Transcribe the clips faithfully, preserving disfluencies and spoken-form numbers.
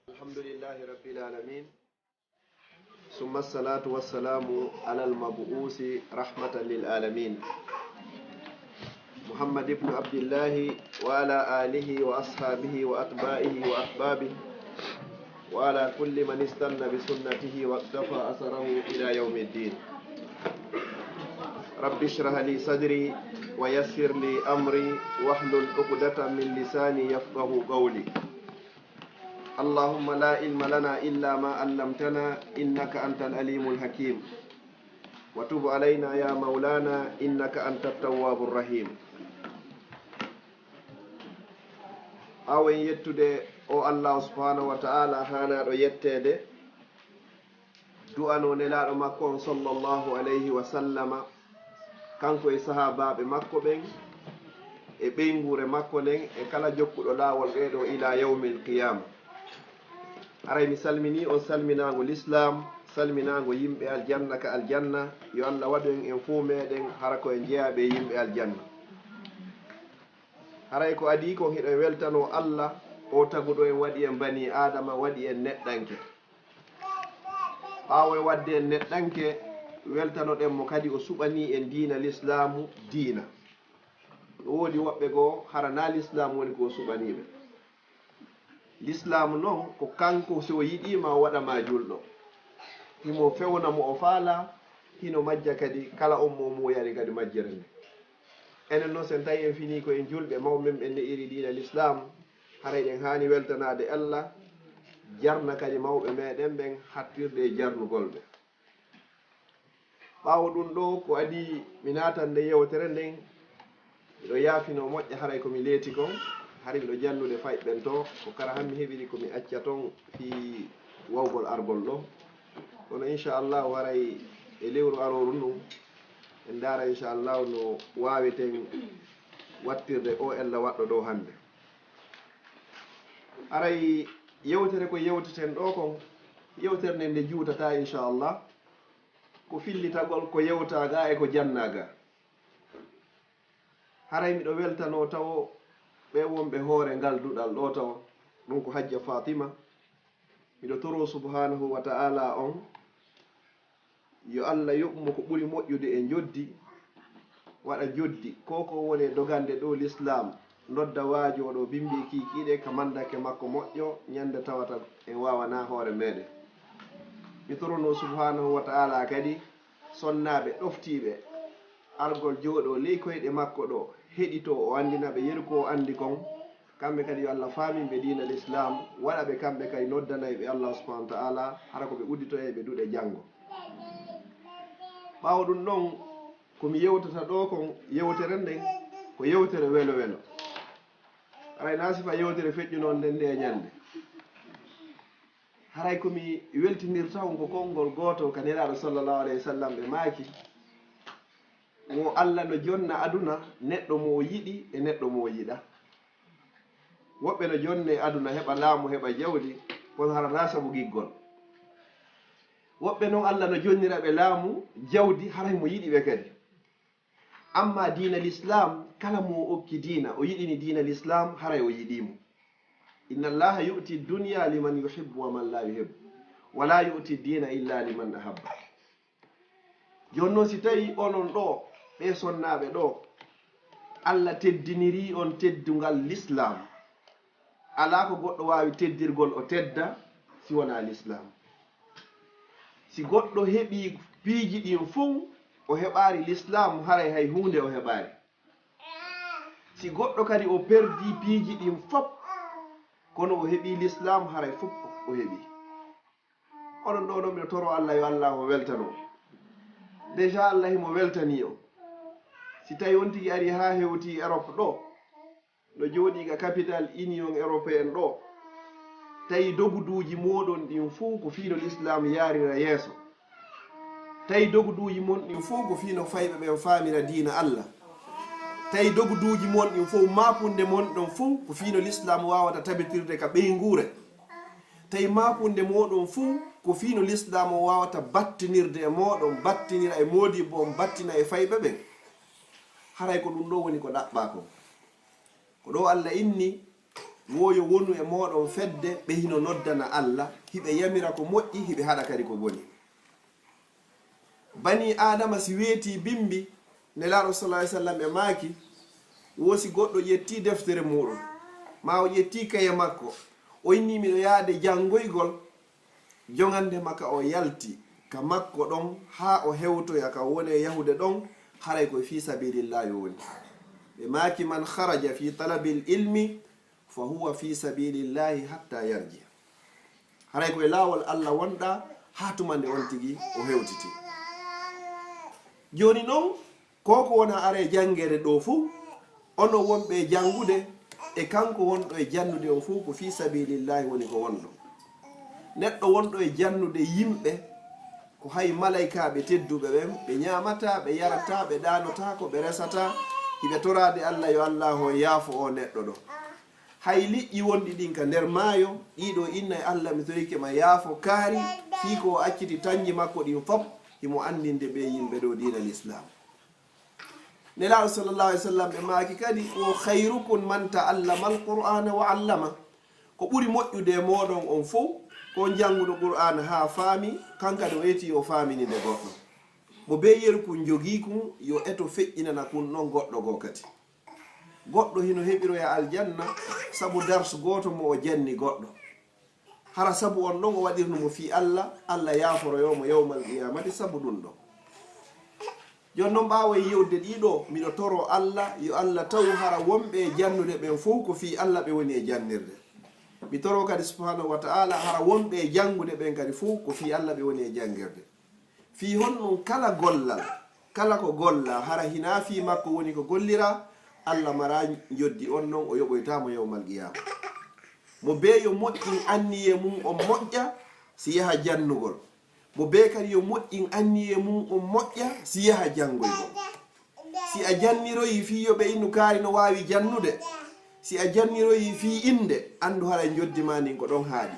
الحمد لله رب العالمين. ثم الصلاة والسلام على المبعوث رحمة للعالمين، محمد بن عبد الله، وعلى آله وأصحابه وأتباعه وأحبابه، وعلى كل من استن بسنته واقتفى أثره إلى يوم الدين. رب اشرح لي صدري ويسر لي أمري واحلل عقدة من لساني يفقه قولي. اللهم لا علم لنا إلا ما علمتنا إنك أنت العليم الحكيم. وتب علينا يا مولانا إنك أنت التواب الرحيم. Ɓaawo en yettude o Allahu subhanahu wa ta'ala haanaaɗo yetteede, du'ano nelaaɗo makko on sallallahu alayhi wa sallama, kanko e sahaabaaɓe makko ɓen, e ɓeynguure makko nden, e kala jokkuɗo laawol ɓee ɗoo ila yawmil qiyama. Haray mi salminii on salminaango lislaam, salminaango yimɓe aljanna ka aljanna. Yo Allah waɗu en, en fow meɗen hara ko en jeyaaɓe e yimɓe aljanna. Haray ko adii kon, hiɗen weltanoo Allah, o taguɗo en, waɗi en banii Aadama, waɗi en neɗɗanke. Ɓaawo e waɗde en neɗɗanke, weltanoɗen mo kadi, o suɓanii en diina lislaamu diina. No woodi woɓɓe goo, hara naa lislaamu woni ko o suɓanii ɓe. Lislaamu non, ko kanko, si o yiɗii ma, o waɗa ma julɗo. Himo fewna mo o faalaa, hino majja kadi kala on mo o muuyani kadi majjere nde. Enen non, si en tawi en finii ko en julɓe, mawɓe men ɓen ne'iri diina lislaamu, haray ɗen haani weltanaade Allah, jarna kadi mawɓe meɗen ɓen, hattirde e jarnugol ɓe. Ɓaawo ɗun ɗoo, ko adii mi naatande yewtere nden, miɗo yaafinoo moƴƴa, haray ko mi leeti kon, hari miɗo jannude fayɓe ɓen to, ko kara han mi heɓiri ko mi acca ton fii wawgol argol ɗoo. Kono inchallahu, haray e lewru arooru ndun, en ndaara inchallahu no waaweten wattirde o ella waɗɗo ɗoo hannde. Haray yewtere ko yewteten ɗoo kon, yewtere nden nde juutataa inchallah, ko fillitagol ko yewtaa gaa e ko jannaa gaa. Haray miɗo weltanoo tawo ɓee wonɓe hoore ngal duɗal ɗoo tawo, ɗun ko Hajja Fatima. Miɗo toroo subhanahu wa ta'ala on, yo Allah yoɓu mo ko ɓuri moƴƴude e njoddi, waɗa njoddi ko ko woni e dogande ɗoo lislaam, nodda waajoo ɗoo bimbi kiikiiɗe ka mandake makko moƴƴo, ñande tawata en waawanaa hoore meɗen. Mi toronoo subhanahu wa ta'ala kadi sonnaaɓe ɗoftiiɓe argol jooɗoo ley koyɗe makko ɗoo, heɗitoo, o anndina ɓe yeru ko o anndi kon. Kamɓe kadi yo Allah faamin ɓe diina lislaam, waɗa ɓe kamɓe kadi noddanayɓe Allah subhanahu wa ta'ala, hara ko ɓe udditoyayɓe duɗe janngo. Ɓaawo ɗun ɗon, ko mi yewtata ɗoo kon, yewtere nden, ko yewtere welo welo. Haray naa sifa yewtere feƴƴuno nden nde ñande. Haray ko mi weltinirta on ko konngol gooto ka Nelaaɗo sallallahu alayhi wa sallam, ɓe maaki, wo Allah no jonna aduna neɗɗo mo o yiɗi e neɗɗo mo o yiɗa. Woɓɓe no jonne aduna heɓa laamu, heɓa jawdi, kono hara naa sabu giggol. Woɓɓe non Allah no jonnira ɓe laamu, jawdi, haray mo yiɗi ɓe kadi. Amma diina lislaam, kala mo o okki diina, o yiɗini diina lislaam, haray o yiɗii mo. Inna Allaha yu'ti dunya liman yuhibbu wa man la yuhibbu, wa la yu'ti diina illa liman ahabba. Jooni non, si tawii onon ɗoo, ɓee sonnaaɓe ɗoo, Allah teddinirii on teddungal lislaam, alaa ko goɗɗo waawi teddirgol o tedda si wonaa lislaam. Si goɗɗo heɓii piiji ɗin fow, o heɓaali lislaam, haray hay huunde o heɓaali. Si goɗɗo kadi o perdii piiji ɗin fow, kono o heɓii lislaam, haray fow o heɓii. Onon ɗoo ɗoo, miɗo toroo Allah, yo Allah o weltano. Déjà Allah himo weltanii on. Si tawii on tigi arii haa hewtii Europe ɗoo, no jooɗii ka capital Union Européenne ɗoo, tawi doguduuji mooɗon ɗin fow ko fii no lislaam yaarira yeeso. Tawi doguduuji mon ɗin fow ko fii no fayɓe ɓen faamira diina Allah. Tawi doguduuji mon ɗin fow, maapunde mon ɗon fow ko fii no lislaam waawata tabitirde ka ɓeynguure. Tawi maapunde mooɗon fow ko fii no lislaam o waawata battinirde e mooɗon, battinira e moodibbo on, battina e fayɓe ɓen. Haray ko ɗun ɗoo woni ko ɗaɓɓaa kon. Ko ɗoo Allah inni, Wo yo wonu e mooɗon fedde ɓe hino noddana Alla, hiɓe yamira ko moƴƴi, hiɓe haɗa kadi ko boni. Banii Aadama si weetii bimbi, Nelaaɗo sallallaahu alayhi wa sallam e maaki, wo si goɗɗo ƴettii deftere muuɗum, maa o ƴettii kaye makko, o inni miɗo yaade janngoygol, jongande ma ka o yalti ka makko ɗon haa o hewtoya ka wone yahude ɗon, haray ko fii sabiilillaahi o woni. Ɓe maaki, "Man kharaja fii talabil ilmi, fa huwa fii sabiilillaahi hattaa yarji." Haray ko e laawol Alla wonɗaa haa tuma nde on tigi o hewtiti. Jooni non, ko ko wona are janngere ɗo fuu, ono wonɓe e janngude, e kanko wonɗo e jannude on fuu, ko fii sabiilillaahi woni ko wonɗo. Neɗɗo wonɗo e jannude yimɓe, ko hay malaykaaɓe tedduɓe ɓen, ɓe ñaamataa, ɓe yarataa, ɓe ɗaanotaako, ɓe resataa, hiɓe toraade Alla yo Allaahu on yaafo oo neɗɗo ɗo. Hay liƴƴi wonɗi ɗin ka nder maayo, ɗii ɗoo inna e Alla mi torike ma yaafo kaari, fii ko o acciti tanji makko ɗin fof, himo anndinde ɓee yimɓe ɗoo diina Lislaam. Nelaaɗo sallallaahu alayhi wa sallam ɓe maaki kadi, "Wo khayrukum man ta'allama al-Qur'aana wa 'allama." Ko ɓuri moƴƴude e mooɗon on fof, ko on jannguɗo Qur'aana haa faami, kan kadi o eti o faamini nde goɗɗo. Mo bee yeru kun jogii kun, yo eto feƴƴinana kun non goɗɗo goo kadi. Goɗɗo hino heɓiroya aljanna sabu dars gooto mo o janni goɗɗo. Hara sabu on ɗon o waɗirno mo fii Alla, Alla yaaforoyo mo yawmal qiyaamati sabu ɗun ɗon. Jooni non, ɓaawo e yewde ɗii ɗoo, miɗo toroo Alla, yo Alla taw hara wonɓe e jannude ɓen fow ko fii Alla ɓe woni e jannirde. Mi toroo kadi subhaanahu wa ta'aala hara wonɓe e janngude ɓen kadi fow ko fii Alla ɓe woni e janngirde. Fii honɗun kala gollal, kala ko gollaa, hara hinaa fii makko woni ko golliraa, Alla maraa njoddi on non, o yoɓoytaa mo yawmal qiyaama. Mo bee yo moƴƴin anniyee mun on moƴƴa si yaha jannugol. Mo bee kadi yo moƴƴin anniyee mun on moƴƴa si yaha janngoygol. Si a janniroyii fii yo ɓe innu kaari no waawi jannude, si a janniroyii fii innde, anndu haray njoddi maa ndin ko ɗon haaɗi.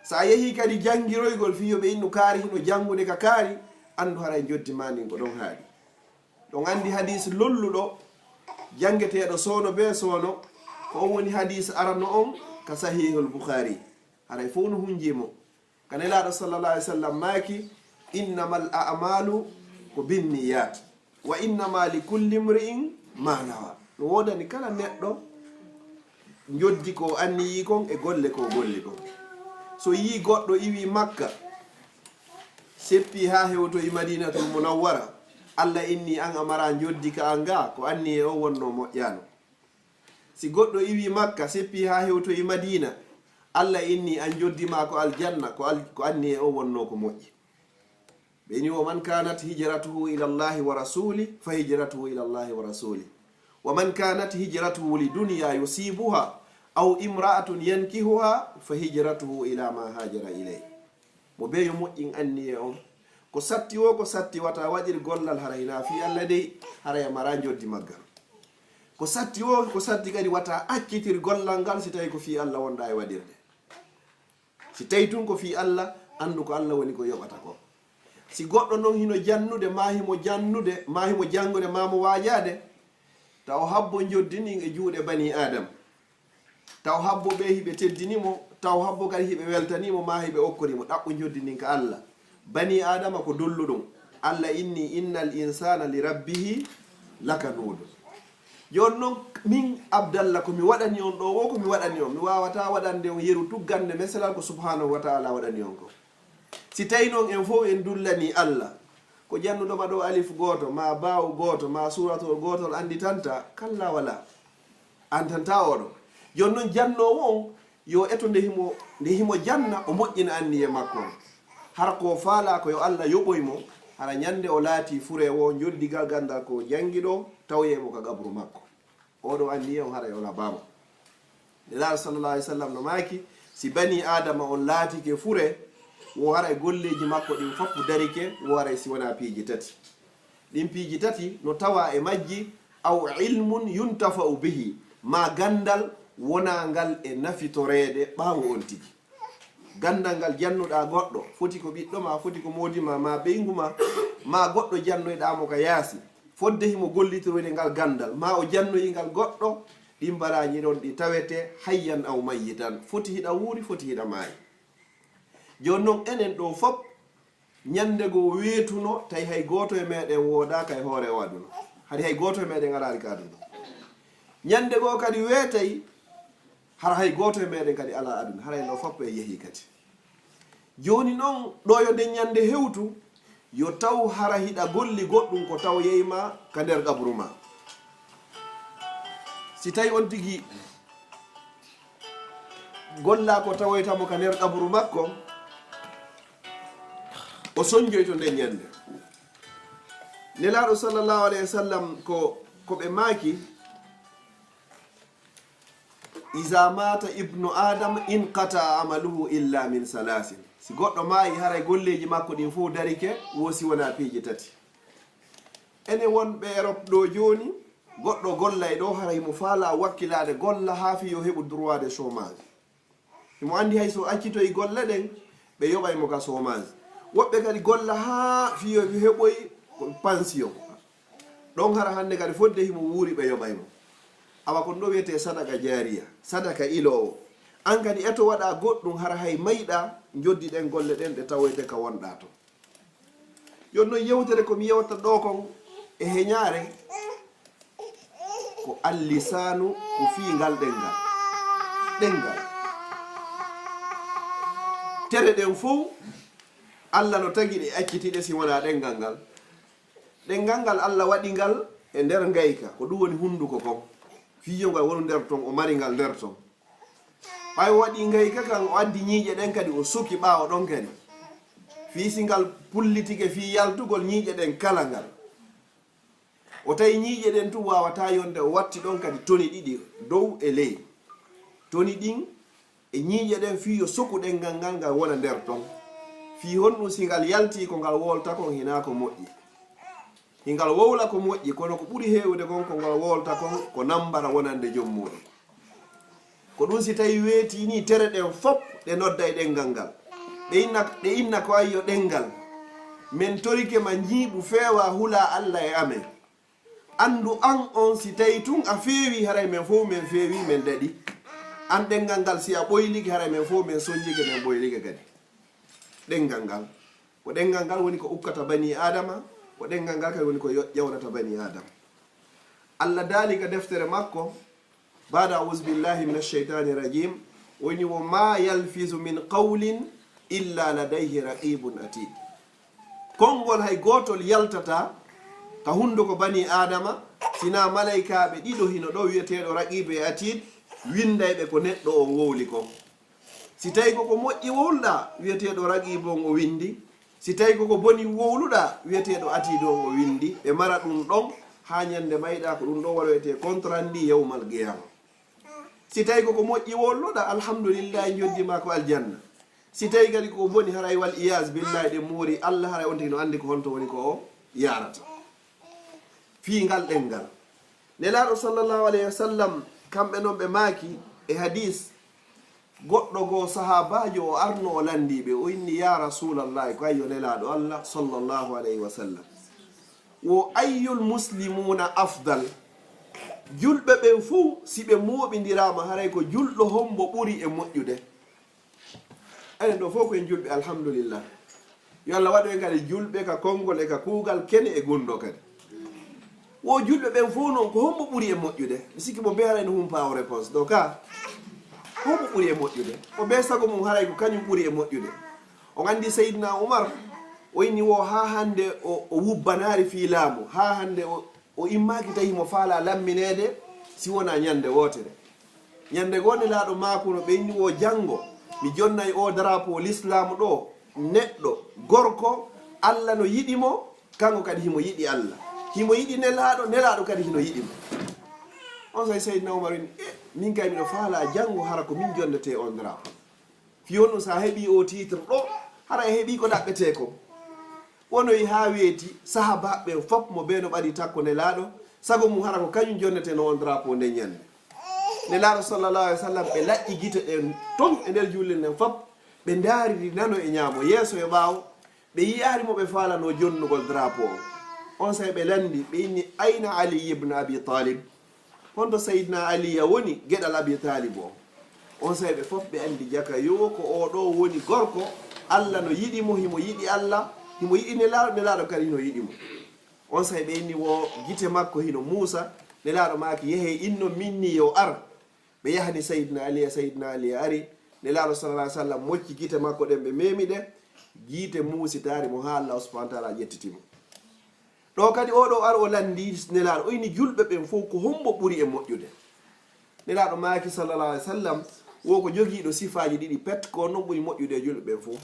Si a yehii kadi janngiroygol fii yo ɓe innu kaari hino janngude ka kaari, anndu haray njoddi maa ndin ko ɗon haaɗi. Ɗon anndi hadiis lolluɗo, janngeteeɗo soono bee soono, ko on woni hadiis arano on ka Sahiihul Bukhaari. Haray fow no hunjii mo. Ka Nelaaɗo sallallaahu alayhi wa sallam maaki, "Innamal a'maalu ko binniyat, wa innama li kulli imri'in ma nawa." No woodani kala neɗɗo njoddi ko o anniyii kon e golle ko o golli kon. So yii goɗɗo iwii Makka, seppii haa hewtoyi Madiinatul Munawwara, Alla inni an a maraa njoddi ka an gaa, ko anniyee on wonnoo moƴƴaano. Si goɗɗo iwii Makka, seppii haa hewtoyi Madiina, Alla inni an njoddi maa ko aljanna, ko al-, ko anniyee on wonnoo ko moƴƴi. Ɓe inni, "Wa man kanat hijratuhu ila Allahi wa rasuli, fa hijratuhu ila Allahi wa rasuli. Wa man kanat hijratuhu li dunya yusibuha, aw imra'atun yankihuha, fa hijratuhu ila ma hajara ilayh." Mo bee yo moƴƴin anniyee on. Ko satti woo, ko satti wata waɗir gollal hara hinaa fii Alla dey, hara a maraa njoddi maggal. Ko satti woo, ko satti kadi wata accitir gollal ngal si tawi ko fii Alla wonɗaa e waɗirde. Si tawi tun ko fii Alla, anndu ko Alla woni ko yoɓata kon. Si goɗɗo non hino jannude, maa himo jannude, maa himo janngude, maa mo waajaade, taw habbo njoddi ndin e juuɗe banii Aadama. Taw habbo ɓe hiɓe teddini mo, taw habbo kadi hiɓe weltanii mo, maa hiɓe okkori mo, ɗaɓɓu njoddi ndin ka Alla. Banii Aadama ko dolluɗum. Alla inni, "Innal insana li rabbihi lakanuud." Jooni non, min Abdalla, ko mi waɗani on ɗoo woo, ko mi waɗani on. Mi waawataa waɗande on yeru tuggande meselal ko subhaanahu wa ta'aala waɗani on ko. Si tawi non en fow en dullanii Alla, ko jannuɗo ma ɗoo alif gooto, maa baawu gooto, maa suuratul gootol annditanta, kallaa walaa. Annditanta oɗo. Jooni non jannoowo on, yo eto nde himo, nde himo janna, o moƴƴina anniyee makko on. Hara ko faalaa ko yo Alla yoɓoy mo, hara ñannde o laatii fure woo, njoddigal ganndal ko o janngi ɗoo, tawoyee mo ka qabru makko. Oɗo anniyee on haray o labaama. Nelaaɗo sallallaahu alayhi wa sallam no maaki, si banii Aadama on laatike fure, wo haray golleeji makko ɗin fof darike, wo haray si wonaa piiji tati. Ɗin piiji tati no tawaa e majji, aw ilmun yuntafa'u bihi, maa ganndal wonaa ngal e nafitoreede ɓaawo on tigi. Ganndal ngal jannuɗaa goɗɗo, foti ko ɓiɗɗo maa, foti ko moodi maa, maa ɓeyngu maa, maa goɗɗo jannoyɗaa mo ka yaasi, fodde himo gollitoyde ngal ganndal, maa o jannoyi ngal goɗɗo, Ɗin baraaji ɗon ɗi tawete hayyan aw mayyitan. Foti hiɗa wuuri, foti hiɗa maayi. Jooni non enen ɗoo fop, ñande goo weetuno, tawi hay gooto e meɗen woodaaka e hoore o aduna. Hari hay gooto e meɗen araali ka aduna. Ñande goo kadi weetay, hara hay gooto e meɗen kadi alaa aduna. Hara en ɗoo fop en yehii kadi. Jooni non, ɗoo yo nden ñande hewtu, yo taw hara hiɗa golli goɗɗum ko tawoyay ma ka nder qabru ma. Si tawi on tigi gollaa ko tawoyta mo ka nder qabru makko, o sonjoyto nden ñande. Nelaaɗo sallallahu alayhi wa sallam ko, ko ɓe maaki, "Iza mata ibnu Adam inqata amaluhu illa min salasin." Si goɗɗo maayi, haray golleeji makko ɗin fof darike, wo si wonaa piiji tati. Enen wonɓe Europe ɗoo jooni, goɗɗo gollay ɗoo, haray mo faala wakkilaade golla haa fii yo heɓu droit de chômage. Himo anndi hay so accitoyi golle ɗen, ɓe yoɓay mo ka chômage. Woɓɓe kadi golla haa fii yo ɓe heɓoy ko pension. Ɗon hara hannde kadi fodde himo wuuri ɓe yoɓay mo. Awa kon ɗoo wiyetee sadaka jaariya, sadaka iloowo. An kadi eto waɗa goɗɗum hara hay mayɗa njoddi ɗen golle ɗen ɗe tawoyte ka wonɗa ton. Jooni non yewtere ko mi yewta ɗoo kon e heñaare ko allisaanu ko fii ngal ɗenngal. Ɗenngal. Tere ɗen fof Allah no tagi ɗe acciti ɗe si wonaa ɗenngal ngal. Ɗenngal ngal Allah waɗi ngal e nder ngayka, ko ɗum woni hunnduko kon. Fii yo ngal wonu nder ton, o mari ngal nder ton. Ɓay o waɗi ngayka kan, o addi ñiiƴe ɗen kadi, o suki ɓaawo ɗon kadi. Fii si ngal pullitike fii yaltugol ñiiƴe ɗen kala ngal. O tawi ñiiƴe ɗen tun waawataa yonde, o watti ɗon kadi toni ɗiɗi, dow e ley. Toni ɗin e ñiiƴe ɗen fii yo soku ɗenngal ngal, ngal wona nder ton. Fii honɗum si ngal yaltii ko ngal wowlata kon hinaa ko moƴƴi? Hingal wowla ko moƴƴi, kono ko ɓuri heewude kon ko ngal wowlata kon ko nambara wonande jom muuɗum. Ko ɗum si tawi weetii nii tere ɗen fop ɗe nodda e ɗenngal ngal. Ɗe inna, ɗe inna ko ayyo ɗenngal. Men torike ma ñiiɓu feewa hula Alla e amen. Anndu an on si tawi tun a feewi haray men fof men feewi men daɗi. An ɗenngal ngal si a ɓoylike haray men fof men sonjike men ɓoylike kadi. Ɗenngal ngal. Ko ɗenngal ngal woni ko ukkata banii Aadama, ko ɗenngal ngal kadi woni ko yo-, yawnata banii Aadama. Allah daali ka deftere makko, baada auzu billahi min ash-shaytani rajim, woni wo ma yalfizu min qawlin illa ladayhi raqibun atid. Konngol hay gootol yaltata ka hunnduko banii Aadama, sinaa malaykaaɓe ɗiɗo hino ɗo wi'eteeɗo Raqib e Atid, winndayɓe ko neɗɗo on wowli kon. Si tawi ko ko moƴƴi wowluɗaa, wi'eteeɗo Raqiibu on o winndi. Si tawi ko ko boni wowluɗaa, wi'eteeɗo Atiidu on o winndi. Ɓe mara ɗum ɗon haa ñannde mayɗa, ko ɗum ɗon waroyetee compte rendu yawmal qiyaama. Si tawi ko ko moƴƴi wowluɗaa, alhamdulillahi, njoddi maa ko aljanna. Si tawi kadi ko boni, haray wal iyaazu billahi, ɗe moori Allah, haray on tigi no anndi ko honto woni ko o yaarata. Fii ngal ɗenngal. Nelaaɗo sallallahu alayhi wa sallam, kamɓe non ɓe maaki e hadis, goɗɗo goo sahaabaajo o arno o lanndii ɓe, o inni, "Ya Rasuulallahi, ko ayyo Nelaaɗo Allah sallallahu alayhi wa sallam. Wo ayyul muslimuuna afdal?" Julɓe ɓen fow, si ɓe mooɓindiraama, haray ko julɗo hombo ɓuri e moƴƴude? Enen ɗo fof ko en julɓe, alhamdulillah. Yo Allah waɗu en kadi julɓe ka konngol e ka kuugal, kene e gunndoo kadi. Wo julɓe ɓen fof noon, ko hombo ɓuri e moƴƴude? Mi sikki mo bee haray no humpaa o réponse ɗo ka. Ko hombo ɓuri e moƴƴude? Mo bee sago mum haray ko kañum ɓuri e moƴƴude. On anndi Seydina Umar, o inni wo haa hannde o, o wubbanaari fii laamu, haa hannde o, o immaaki tawi mo faalaa lammineede si wonaa ñannde wootere. Ñannde goo Nelaaɗo maakuno ɓe inni wo janngo mi jonnay o drapeau lislaamu ɗo, neɗɗo gorko, Allah no yiɗi mo, kanko kadi himo yiɗi Allah. Himo yiɗi Nelaaɗo, Nelaaɗo kadi hino yiɗi mo. On say Seydina Umar inni, "E, min kay miɗo faalaa janngo hara ko min jonnetee on drapeau." Fii honɗum so a heɓii oo titre ɗo, hara a heɓii ko ɗaɓɓetee kon. Wonoyi haa weeti, sahaabaaɓe ɓen fop mo bee no ɓadi takko Nelaaɗo, sago mum hara ko kañum jonneteno on drapeau nden ñannde. Nelaaɗo sallallahu alayhi wa sallam, ɓe laƴƴi gite ɗen ton e nder julde nden fop, ɓe ndaariri nano e ñaamo, yeeso e ɓaawo, ɓe yi'aali mo ɓe faalanoo jonnugol drapeau on. On say ɓe lanndi, ɓe inni, "Ayna Ali ibn Abi Talib?" On to Seydina Aliya woni, geɗal Abi Taalib o. On saa'i ɓe fof ɓe anndi jaka yo ko oo ɗoo woni gorko, Alla no yiɗi mo, himo yiɗi Alla, himo yiɗi Nelaaɗo, Nelaaɗo kadi hino yiɗi mo. On saa'i ɓe inni wo gite makko hino muusa, Nelaaɗo maaki, "Yehee inno min ni yo ar." Ɓe yahani Seydina Aliya, Seydina Aliya ari, Nelaaɗo sallallaahu alayhi wa sallam mocci gite makko ɗen, ɓe meemi ɗe, gite muusitaari mo haa Alla subhaanahu wa taala ƴettiti mo. Ɗo kadi oo ɗoo ar o lanndii Nelaaɗo, o inni julɓe ɓen fof ko hombo ɓuri e moƴƴude? Nelaaɗo maaki sallallaahu alayhi wa sallam, wo ko jogiiɗo sifaaji ɗiɗi pet, ko non ɓuri moƴƴude e julɓe ɓen fof.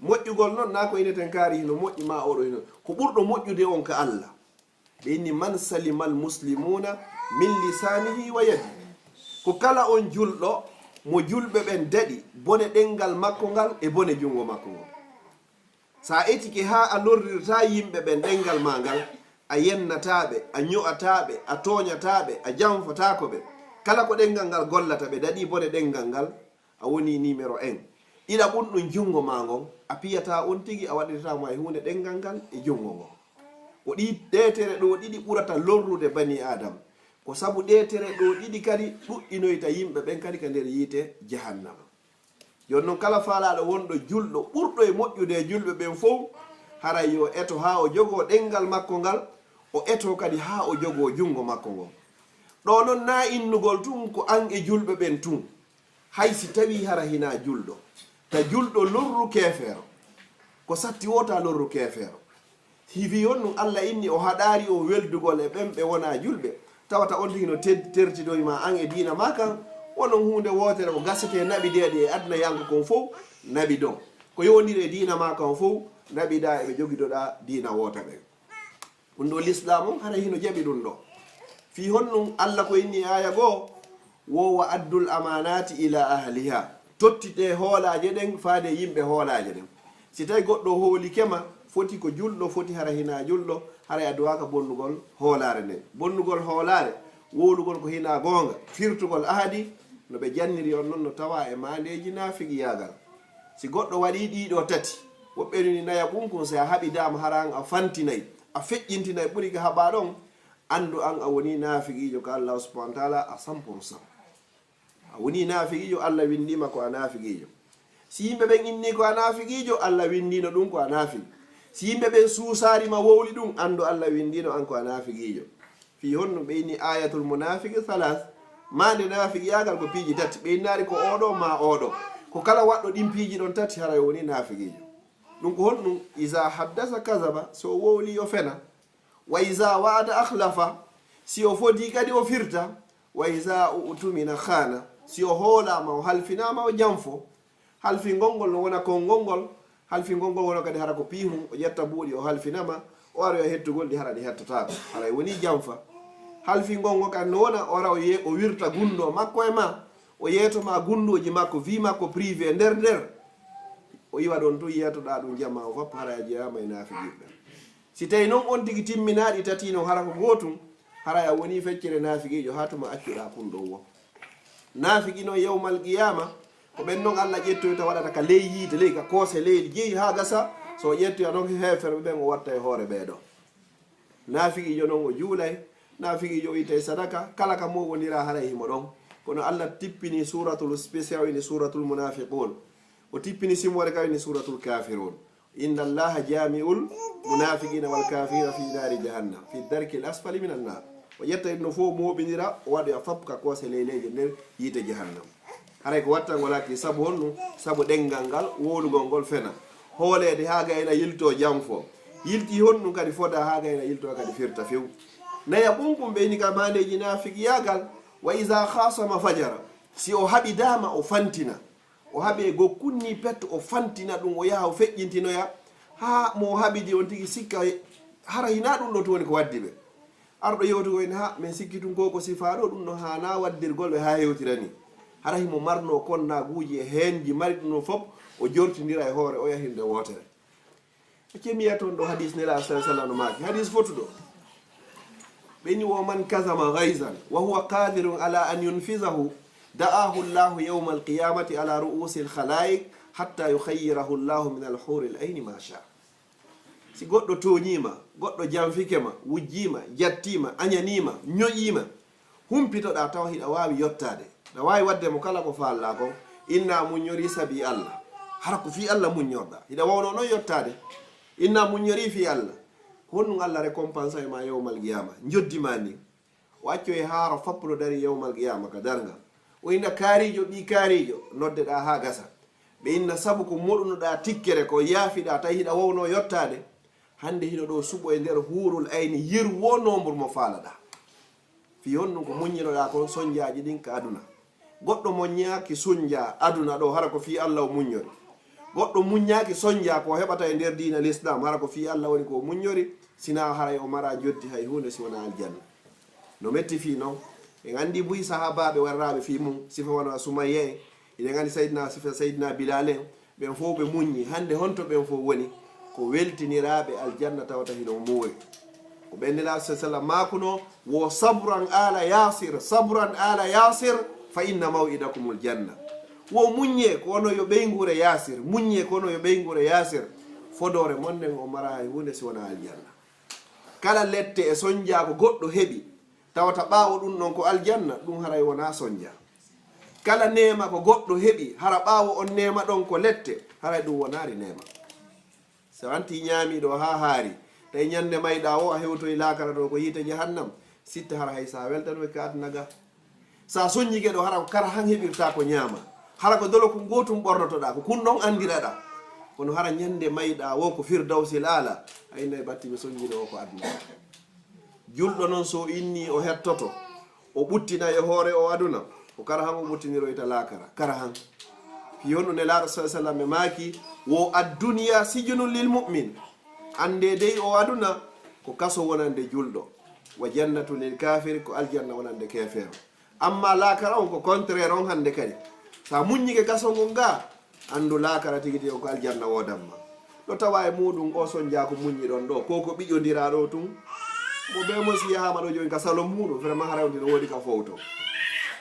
Moƴƴugol non, naa ko ineten kaari hino moƴƴi, maa oo ɗoo hino. Ko ɓurɗo moƴƴude on ka Alla. Ɓe inni, "Man salimal muslimuuna min lisaanihi wa yadihi." Ko kala on julɗo mo julɓe ɓen daɗi bone ɗenngal makko ngal e bone junngo makko ngon. So a etike haa a lorrirtaa yimɓe ɓen ɗenngal maa ngal, a yennataa ɓe, a ño'ataa ɓe, a tooñataa ɓe, a janfotaako ɓe. Kala ko ɗenngal ngal gollata, ɓe daɗii bone ɗenngal ngal, a wonii numéro un. Ɗiɗaɓun ɗun, junngo maa ngon, a piyataa on tigi, a waɗirtaa mo hay huunde ɗenngal ngal e junngo ngon. Ko ɗii ɗee tere ɗoo ɗiɗi ɓurata lorrude banii Aadama. Ko sabu ɗee tere ɗoo ɗiɗi kadi ɗuɗɗinoyta yimɓe ɓen kadi ka nder yiite Jahannama. Jooni non, kala faalaaɗo wonɗo julɗo ɓurɗo e moƴƴude e julɓe ɓen fow, haray yo eto haa o jogoo ɗenngal makko ngal, o eto kadi haa o jogoo junngo makko ngon. Ɗoo non, naa innugol tun ko an e julɓe ɓen tun, hay si tawii hara hinaa julɗo. Ta julɗo lorru keefeero, ko satti woo ta lorru keefeero. Hivi on ɗun Alla inni o haɗaari on weldugol e ɓen ɓe wonaa julɓe, tawata on tigi no ted-, tertidoy ma an e diina maa kan, wonon huunde wootere ko gasete naɓi deeɗi e aduna yanko kon fow, naɓi don. Ko yowondiri e diina maa kan fow, naɓiɗaa e ɓe jogidoɗaa diina woota ɓen. Ɗun ɗoo Lislaam on, haray hino jaɓi ɗun ɗoo. Fii honɗun Alla ko inni aaya goo, wo wa addul amaanaati ila ahliha. Tottitee hoolaaje ɗen faade yimɓe hoolaaje ɗen. Si tawi goɗɗo hoolike ma, foti ko julɗo, foti hara hinaa julɗo, haray a duwaaka bonnugol hoolaare nden. Bonnugol hoolaare, wowlugol ko hinaa goonga, firtugol ahadi, no ɓe janniri on non no tawaa e maandeeji naafiqiyaagal. Si goɗɗo waɗii ɗii ɗoo tati, woɓɓe ni nayaɓun kun, si a haɓidaama hara an a fantinay, a feƴƴintinay ɓuri ka haɓaa ɗon, anndu an a wonii naafiqiijo ka Allaahu subhaanahu wa taala à cent pour cent. A wonii naafiqiijo, Alla winndii ma ko a naafiqiijo. Si yimɓe ɓen innii ko a naafiqiijo, Alla winndiino ɗun ko a naafiki. Si yimɓe ɓen suusaari ma wowli ɗun, anndu Alla winndiino an ko a naafiqiijo. Fii honɗun ɓe inni aayatul munaafiki salaas? Maande naafiqiyaagal ko piiji tati. Ɓe innaali ko oo ɗoo maa oo ɗoo. Ko kala waɗɗo ɗin piiji ɗon tati, haray o wonii naafiqiijo. Ɗun ko honɗun? Izaa haddasa kazaba, si o wowlii o fena. Wa izaa wa'ada akhlafa, si o fodii kadi o firta. Wa izaa u'tumina khaana, si o hoolaama o halfinaama o janfo. Halfingol ngol no wona konngol ngol, halfingol ngol wona kadi hara ko piihun, o ƴetta buuɗi o halfina ma, o aroya hettugol ɗi hara ɗi hettataako, haray wonii janfa. Halfingol ngol kadi no wona o ara o ye-, o wirta gunndoo makko e ma, o yeeto ma gunndooji makko, vie makko privé nder nder. O iwa ɗon tun yeetoɗaa ɗun jamaa o fop, haray a jeyaama e naafiqiiɓe. Si tawii non on tigi timminaa ɗi tati non hara ko gootun, haray a wonii feccere naafiqiijo haa tuma accuɗaa kun ɗoo wo. Naafiki non yawmal qiyaama, ko ɓen non Alla ƴettoyta waɗata ka ley yiite, ley ka koose leydi jeyi haa gasa, so o ƴettoya non heeferɓe ɓen o watta e hoore ɓee ɗoo. Naafiqiijo non o juulay, naafiqiijo o ittay sadaka, kala ka mo wonira haray himo ɗon. Kono Alla tippini suuratul spécial, woni suuratul munaafiquun. O tippini simoore ka woni suuratul kaafiruun. Inna Allaha jaami'ul munaafiqiina wal kaafiriina fii naari jahannam, fii darkil asfali minan naar. O ƴetta ɗun ɗoo fow mooɓindira, o waɗoya fop ka koose leyleeje nder yiite jahannam. Haray ko wattangol hakkil, sabu honɗun? Sabu ɗenngal ngal, wowlugol ngol fena. Hooleede haa gayna yiltoo janfo. Yiltii honɗun kadi fodaa haa gayna yiltoo kadi firta few. Nayaɓun kun ɓe inni ka maandeeji naafiqiyaagal, wa izaa khaasama fajara. Si o haɓidaama o fantina. O haɓi e gokkun nii pet, o fantina ɗun, o yaha o feƴƴintinoya, haa mo o haɓidi on tigi sikka hara hinaa ɗun ɗoo tun woni ko waddi ɓe. Arɗo yewtugol en, haa men sikki tun ko, ko sifaa ɗoo ɗun no haanaa waddirgol ɓe haa hewtira nii. Hara himo marnoo konnaaguuji e heenji mari ɗun ɗon fop, o jortindira e hoore oya hinde wootere. Accee mi yi'a ton ɗoo hadiis Nelaaɗo sallallaahu alayhi wa sallam no maaki. Hadiis fotuɗo. Ɓe inni, "Wa man kazama gayzan wa huwa qaadirun alaa an yunfizahu, da'aahu Allaahu yawmal qiyaamati alaa ru'uusil khalaa'iq hattaa yukhayyirahu Allaahu minal huuril ayni maa shaa." Si goɗɗo tooñii ma, goɗɗo janfike ma, wujjii ma, jattii ma, añanii ma, ñoƴii ma, Humpitoɗaa tawa hiɗa waawi yottaade. Hiɗa waawi waɗde mo kala ko faalɗaa kon. Inna muññorii sabii Alla. Hara ko fii Alla muññorɗaa. Hiɗa wawnoo non yottaade. Inna muññorii fii Alla. Ko honɗun Alla récompense e maa yawmal qiyaama? Njoddi maa ndin. O accoyi haaro fappuɗo darii yawmal qiyaama ka darnga. O inna kaariijo, ɓii kaariijo, noddeɗaa haa gasa. Ɓe inna sabu ko moɗunoɗaa tikkere ko yaafiɗaa tawi hiɗa wawnoo yottaade. Hannde hino ɗoo suɓo e nder huurul ayni yeru woo nombre mo faalaɗaa. Fii honɗun ko muññinoɗaa kon sonjaaji ɗin ka aduna. Goɗɗo muññaaki sonjaa aduna ɗoo, hara ko fii Alla o muññori. Goɗɗo muññaaki sonjaa ko o heɓata e nder diina Lislaam, hara ko fii Alla woni ko o muññori, sinaa haray o maraa njoddi hay huunde si wonaa aljanna. No metti fii non, en anndi buy sahaabaaɓe warraaɓe fii mun, sifa wano Sumayya en, hiɗen anndi Sayyidina, sifa Sayyidina Bilaal en, ɓen fow ɓe muññi. Hannde honto ɓen fow woni? Ko weltiniraaɓe aljanna tawata hino moori. Ko ɓen Nelaaɗo sallallaahu alayhi wa sallam maakunoo, "Wo sabran aala Yaasir, sabran aala Yaasir, fa inna maw'idakumul janna." Wo muññee ko ono yo ɓeynguure Yaasir, muññee ko ono yo ɓeynguure Yaasir. Fodoore mon nden o maraa hay huunde si wonaa aljanna. Kala lette e sonjaa ko goɗɗo heɓi, tawata ɓaawo ɗun ɗon ko aljanna, ɗun haray wonaa sonjaa. Kala neema ko goɗɗo heɓi, hara ɓaawo on neema ɗon ko lette, haray ɗun wonaali neema. So a wantii ñaamii ɗoo haa haari, tawi ñande mayɗaa woo a hewtoyi laakara ɗoo ko yiite jahannam, sitta hara hay so a weltanoyi ka aduna ga. So a sonjike ɗoo, hara ko kara han heɓirtaa ko ñaamaa. Hara ko dolokun gootun ɓornotoɗaa, ko kun ɗon anndirɗaa. Kono hara ñande mayɗaa woo ko Firdawsil Aala, a innoyi ɓattii ɓe sonjinoo ko aduna. Julɗo non so o innii o hettoto, o ɓuttina e hoore o aduna, ko kara han o ɓuttiniroyta laakara, kara han. Fii honɗun Nelaaɗo sallallaahu alayhi wa sallam ɓe maaki, "Wo adduniya sijnun lil mu'min." Anndee dey o aduna ko kaso wonande julɗo. "Wa jannatun lil kaafir," ko aljanna wonande keefeero. Amma laakara on ko contraire on hannde kadi. Sa muññike kaso ngon ga, anndu laakara tigi tigi on ko aljanna woodan ma. No tawa e muɗum o sonjaaku muññiɗon ɗo, ko ko ɓiƴondiraa ɗo tun. Mo bee mo si yahaama ɗo jooni ka salon muɗum, vraiment hara on no woodi ka fowto.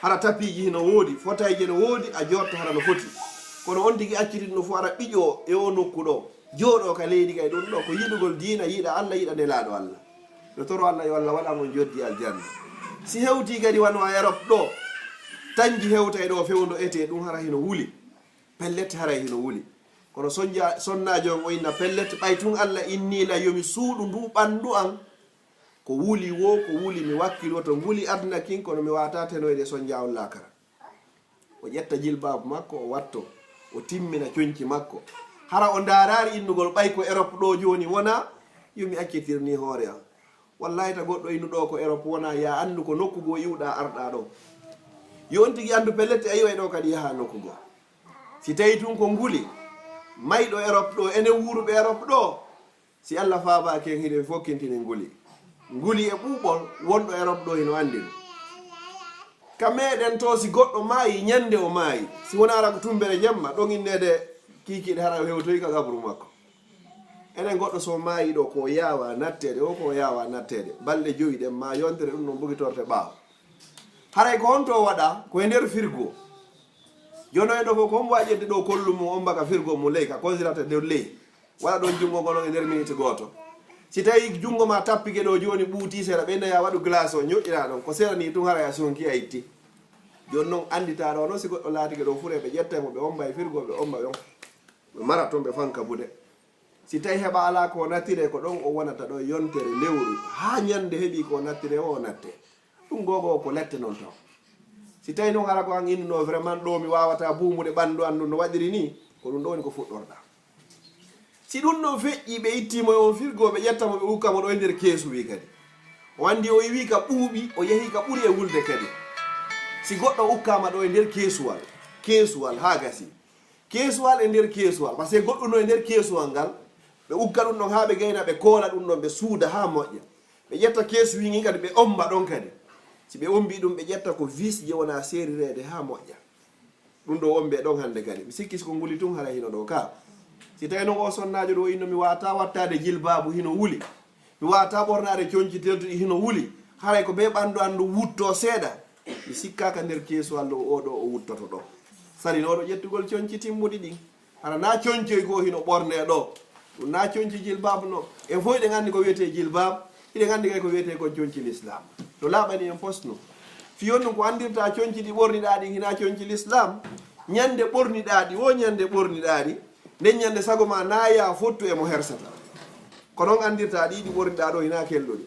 Hara tapiiji hino woodi, fotayje no woodi, a jooɗto hara no foti. Kono on tigi acciti ɗum ɗo fof hara ɓiƴo e o nokku ɗo. Jooɗo ka leydi kay ɗum ɗo ko yiɗugol diina, yiɗa Allah, yiɗa Nelaaɗo Allah. No toro Allah yo Allah waɗan on joddi aljanna. Si hewti kadi wano a Europe ɗo, tanji hewtay ɗo fewndo ete ɗum hara hino wuli. Pellet haray hino wuli. Kono sonja-, sonnaajo on o inna pellet ɓay tun Allah innii la yo mi suuɗu ndu ɓanndu an. Ko wuli wo, ko wuli mi wakkiloo to nguli aduna kin, kono mi waawataa tenoyde sonja on laakara. O ƴetta jilbaabu makko, o watto, o timmina conci makko. Hara o ndaaraali innugol ɓay ko Erop ɗo jooni wona, yo mi accitir ni hoore am. Wallahi ta goɗɗo innu ɗo ko Erop wona, ya anndu ko nokku goo iwɗa arɗa ɗo. Yo on tigi anndu pellet a iway ɗo kadi yaha nokku goo. Si tawi tun ko nguli, mayɗo Erop ɗo, enen wuuruɓe Erop ɗo, si Allah faabaaki en, hiɗen fokkintini nguli. Nguli e ɓuuɓol, wonɗo Erop ɗo hino anndi ɗum. Ka meɗen to, si goɗɗo maayi, ñande o maayi, si wonaa hara ko tumbere jemma, ɗon inneede kiikiiɗe hara o hewtoyi ka gabru makko. Enen goɗɗo so maayi ɗo, ko yaawa natteede, o ko yaawa natteede. Balɗe jowi ɗen ma yontere ɗum ɗon bugitorte ɓaawo. Haray ko honto o waɗa? Ko e nder firgo. Jono e ɗo fof, ko hombo wawi ƴettude ɗo kollu mum, omba ka firgo mum ley, ka conservateur dow ley. Waɗa ɗon junngo ngol e nder miniti gooto. Si tawi junngo ma tappike ɗo jooni, ɓuuti seeɗa, ɓe naya waɗu glace o, ñoƴƴira ɗon. Ko seeɗa ni tun, haray a sonki, a itti. Jooni non, anndita ɗo non, si goɗɗo laatike ɗo fure, ɓe ƴetta mo, ɓe omba e firgo, ɓe omba, ɓe, ɓe mara ton, ɓe fanka bude. Si tawi heɓa alaa ko nattire, ko ɗon o wonata ɗo yontere lewru, haa ñande heɓi ko nattire, o natte. Ɗum gogo ko lette non taw. Si tawi non hara ko an innuno vraiment ɗo mi wawata bumude ɓandu an ɗum no waɗiri ni, ko ɗum ɗo woni ko fuɗɗorɗa. Si ɗum ɗo feƴƴi, ɓe itti mo e on firgo, ɓe ƴetta mo, ɓe ukka mo ɗo e nder keesu wi kadi. O andi o iwi ka ɓuuɓi, o yehi ka ɓuri e wulde kadi. Si goɗɗo ukkama ɗo e nder keesuwal, keesuwal haa gasi. Keesuwal e nder keesuwal, parce que goɗɗum no e nder keesuwal ngal, ɓe ugga ɗum ɗon haa ɓe gayna, ɓe koola ɗum ɗon, ɓe suuda haa moƴƴa. Ɓe ƴetta keesu wi ngin kadi, ɓe omba ɗon kadi. Si ɓe ombi ɗum, ɓe ƴetta ko vis je wona seerireede haa moƴƴa. Ɗum ɗo ombe ɗon hannde kadi. Mi sikki si ko nguli tun hara hino ɗo ka. Si tawi non o sonnaajo ɗo inno mi wata wattaade jilbaabu hino wuli. Mi wata ɓornaade conci teltuɗi hino wuli. Haray ko be ɓandu an ndu wutto seeɗa. Mi sikkaaka nder keesuwal ɗo o ɗo o wuttoto ɗo. Salinooɗo ƴettugol conci timmuɗi ɗin. Hara na concoy goo hino ɓorne ɗo. Ɗum na conci jilbab no. En fof hiɗen anndi ko wiyetee jilbab. Hiɗen anndi kay ko wiyetee kon conci l'islam. No laaɓani en pos no. Fii honɗun? Ko anndirtaa conci ɗi ɓorniɗaa ɗin hinaa conci Lislaam. Ñande ɓorniɗaa ɗi, wo ñande ɓorniɗaa ɗi, nden ñande sago maa naaya fottu e mo hersata. Ko non anndirtaa ɗi, ɗi ɓorniɗaa ɗoo hinaa kelɗo ɗi.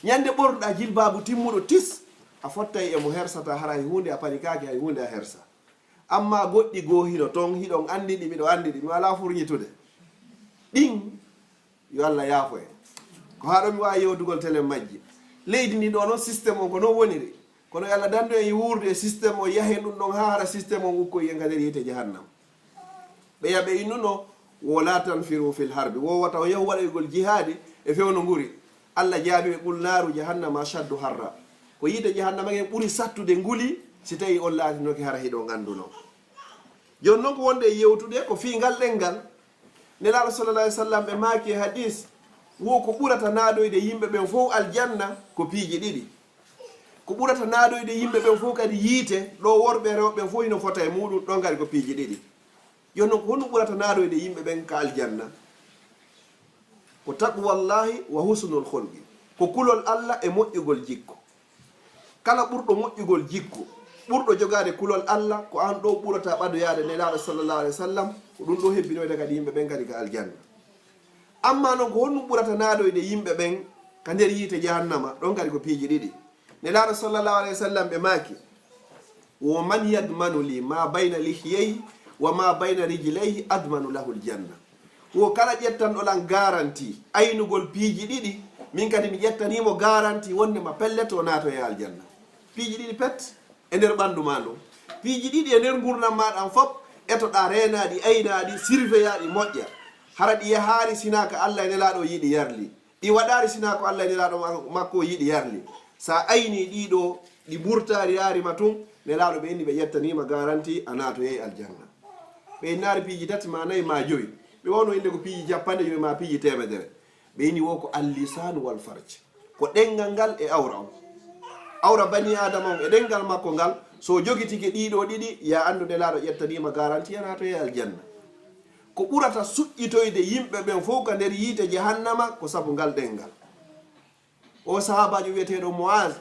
Ñande ɓornuɗaa jilbaabu timmuɗo tis, a fottay e mo hersata, hara hay huunde a palikaaki, hay huunde a hersa. Amma goɗɗi goo hino ton, hiɗon anndi ɗi, miɗo anndi ɗi, mi alaa furñitude. Ɗin, yo Allah yaafo en. Ko haa ɗoo mi waawi yewtugol telen majji. Leydi ndin ɗoo non, système on ko non woniri. Kono yo Allah dandu en e wuurde e système on, yahen ɗun ɗon haa hara système on ukkoy en ka nder yiite jahannama. Ɓeya ɓe innuno, wo la tanfiru fil harbi, wo wata on yahu waɗoygol jihaadi e fewndo nguri. Allah jaabi ɓe, qul naaru jahannama ashaddu harra. Ko yiite jahannama ngen ɓuri sattude nguli, si tawi on laatinoke hara hiɗon annduno. Jooni non, ko wonde e yewtude ko fii ngal ɗenngal. Nelaaɗo sallallahu alaihi wasallam ɓe maaki e hadis, wo ko ɓurata naadoyde yimɓe ɓen fow aljanna ko piiji ɗiɗi. Ko ɓurata naadoyde yimɓe ɓen fow kadi yiite, ɗo worɓe e rewɓe ɓen fow hino fota e muɗum, ɗon kadi ko piiji ɗiɗi. Jooni non, ko honɗum ɓurata naadoyde yimɓe ɓen ka aljanna? Ko taqwallahi wa husnul khulqi, ko kulol Allah e moƴƴugol jikku. Kala ɓurɗo moƴƴugol jikku, ɓurɗo jogaade kulol Allah, ko an ɗoo ɓurata ɓadoyaade Nelaaɗo sallallahu alaihi wasallam, ko ɗum ɗoo hebbinoyta kadi yimɓe ɓen kadi ka aljanna. Amma non, ko honɗum ɓurata naadoyde yimɓe ɓen ka nder yiite jahannama? Ɗon kadi ko piiji ɗiɗi. Nelaaɗo sallallahu alaihi wasallam ɓe maaki, wo man yadmanu li ma bayna lihyayhi wa ma bayna rijlayhi admanu lahu aljanna. Wo kala ƴettanɗo lan garanti aynugol piiji ɗiɗi, min kadi mi ƴettanii mo garanti wonde ma pellet o naatoya aljanna. Piiji ɗiɗi pet e nder ɓanndu maa ndun. Piiji ɗiɗi e nder ngurndan maa ɗan fop, etoɗaa reenaa ɗi, aynaa ɗi, surveillant ɗi moƴƴa. Hara ɗi yahaali sinaa ka Allah e Nelaaɗo yiɗi yarli. Ɗi waɗaali sinaa ko Allah e Nelaaɗo ma-, makko yiɗi yarli. Sa aynii ɗii ɗoo, ɗi mburtaali yaari ma tun, Nelaaɗo ɓe inni ɓe ƴettanii ma garanti a naatoyay aljanna. Ɓe innaali piiji tati maa nayi maa jowi. Ɓe wawno innde ko piiji cappanɗe jowi maa piiji teemedere. Ɓe inni wo ko al-lisaanu wal farj. Ko ɗenngal ngal e awra on. Awra banii Aadama on e ɗenngal makko ngal, so jogitike ɗii ɗoo ɗiɗi, yo a anndu Nelaaɗo ƴettanii ma garanti a naatoyay aljanna. Ko ɓurata suƴƴitoyde yimɓe ɓen fow ka nder yiite jahannama ko sabu ngal ɗenngal. O sahaabaajo wi'eteeɗo Mu'aaz,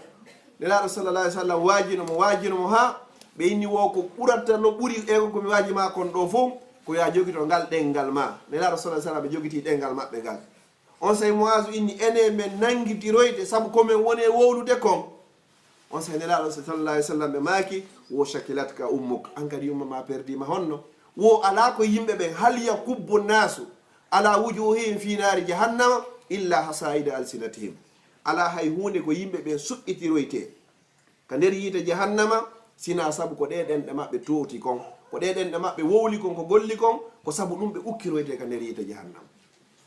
Nelaaɗo sallallahu alaihi wasallam waajino mo, waajino mo haa ɓe inni wo ko ɓurata no ɓuri e ko mi waaji maa kon ɗoo fow, ko yo a jogito ngal ɗenngal maa. Nelaaɗo sallallahu alaihi wasallam ɓe jogitii ɗenngal maɓɓe ngal. Onsay Mu'aazu inni, enen men nanngitiroyde sabu ko men woni e wowlude kon. Onsay Nelaaɗo sallallahu alaihi wasallam ɓe maaki, wo shakilatka ummuk, an kadi yumma ma perdi ma honno? Wo alaa ko yimɓe ɓen, hal yakubbu naasu ala wujuhihim fi naari jahannama illa hasaida alsinatihim. Alaa hay huunde ko yimɓe ɓen suɓɓitiroyte ka nder yiite jahannama, sinaa sabu ko ɗee ɗenɗe maɓɓe tooti kon, ko ɗee ɗenɗe maɓɓe wowli kon, ko golli kon, ko sabu ɗum ɓe ukkiroyte ka nder yiite jahannama.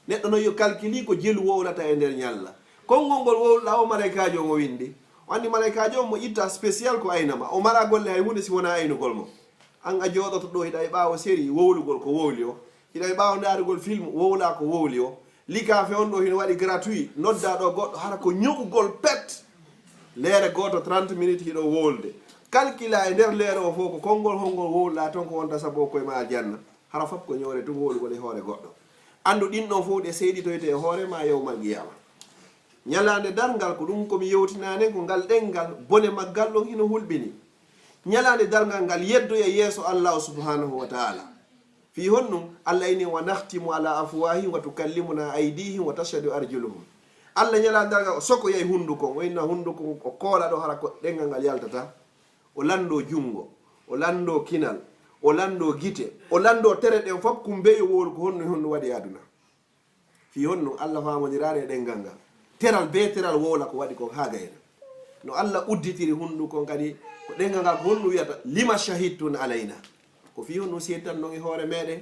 Neɗɗo non yo kalkili ko jelu wowlata e nder ñalla. Konngol ngol wowluɗaa o, malaykaajo on o winndi. O anndi malaykaajo on mo itta spécial ko aynama. O mara golle hay huunde si wonaa aynugol mo. An a jooɗoto ɗoo, hiɗa e ɓaawo série wowlugol ko wowli o. Hiɗa e ɓaawo ndaarugol film wowlaa ko wowli o. Likaafe on ɗoo hino waɗi gratuit. Noddaa ɗoo goɗɗo hara ko ño'ugol pet. Leere gooto trente minutes hiɗo wowlude. Kalkilaa e nder leere o fow ko konngol honngol wowluɗaa ton ko wonta sabu o koye ma aljanna. Hara fop ko ñoore tun wowlugol e hoore goɗɗo. Anndu ɗin ɗon fow ɗe seyɗitoyte e hoore ma yawmal qiyaama. Ñalaande darngal ko ɗum ko mi yewtinaa nden ko ngal ɗenngal, bone maggal ɗon hino hulɓini. Ñalaande darngal ngal yeddoya yeeso Allaahu subhaanahu wa ta'aala. Fii honɗum? Allah inni, "Wa nakhtimu ala afwahihim wa tukallimuna aydihim wa tashhadu arjuluhum." Allah ñalaande darngal o sokoyay hunnduko on, o inna hunnduko on o koola ɗo hara ko ɗenngal ngal yaltata. O lanndoo junngo, o lanndoo kinal, o lanndoo gite, o lanndoo tere ɗen fop kumbeyo wowlu ko honno, honno waɗi e aduna. Fii honno? Allah faamondiraani e ɗenngal ngal. Teral bee teral wowla ko waɗi kon haa gayna. No Allah udditiri hunnduko on kadi, ko ɗenngal ngal ko honno wiyata, "Lima shahidtum alayna?" Ko fii honno seedtanɗon e hoore meɗen?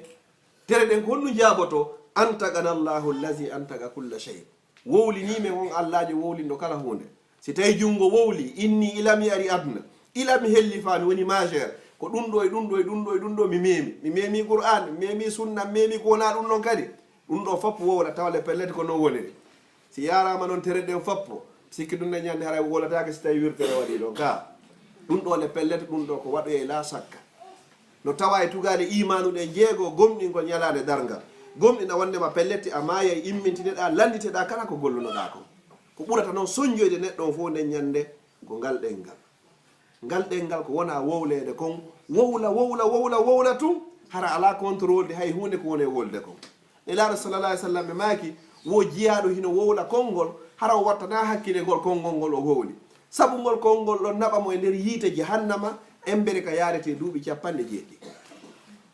Tere ɗen ko honno jaaboto, "Antaqana Allahu allazi antaqa kulla shay." Wowlinii men on Allaajo wowlinɗo kala huunde. Si tawi junngo wowli, inni ila mi ari aduna, ila mi hellifa, mi woni majeur, ko ɗum ɗo e ɗum ɗo e ɗum ɗo e ɗum ɗo mi meemi. Mi meemi Qur'an, mi meemi sunna, mi meemi ko wonaa ɗum ɗon kadi. Ɗum ɗo fof wowla tawa le pellet ko non woniri. Si yaaraama noon tere ɗen fof, sikki ɗum ɗe ñande haray wowlataake si tawi wirtere waɗii ɗon ka. Ɗum ɗo le pellet, ɗum ɗo ko waɗoyay la sakka. No tawa e tugaale iimaanu ɗen jeego, gomɗingol ñalaande darngal. Gomɗina wondema pellet a maayay, immintinoɗaa, lannditeɗaa kala ko gollunoɗaa kon. Ko ɓurata noon sonjoyde neɗɗo on fof nden ñande ko ngal ɗenngal. Ngal ɗenngal ko wona wowleede kon, wowla, wowla, wowla, wowla tun, hara alaa contrôle de hay huunde ko woni e wolde kon. Nelaaɗo sallallahu alaihi wasallam ɓe maaki, wo jiyaaɗo hino wowla konngol, hara o wattanaa hakkile ngol konngol ngol o wowli. Sabu ngol konngol ɗon naɓa mo e nder yiite jahannama, embere ka yaarete duuɓi capanɗe jeeɗiɗi.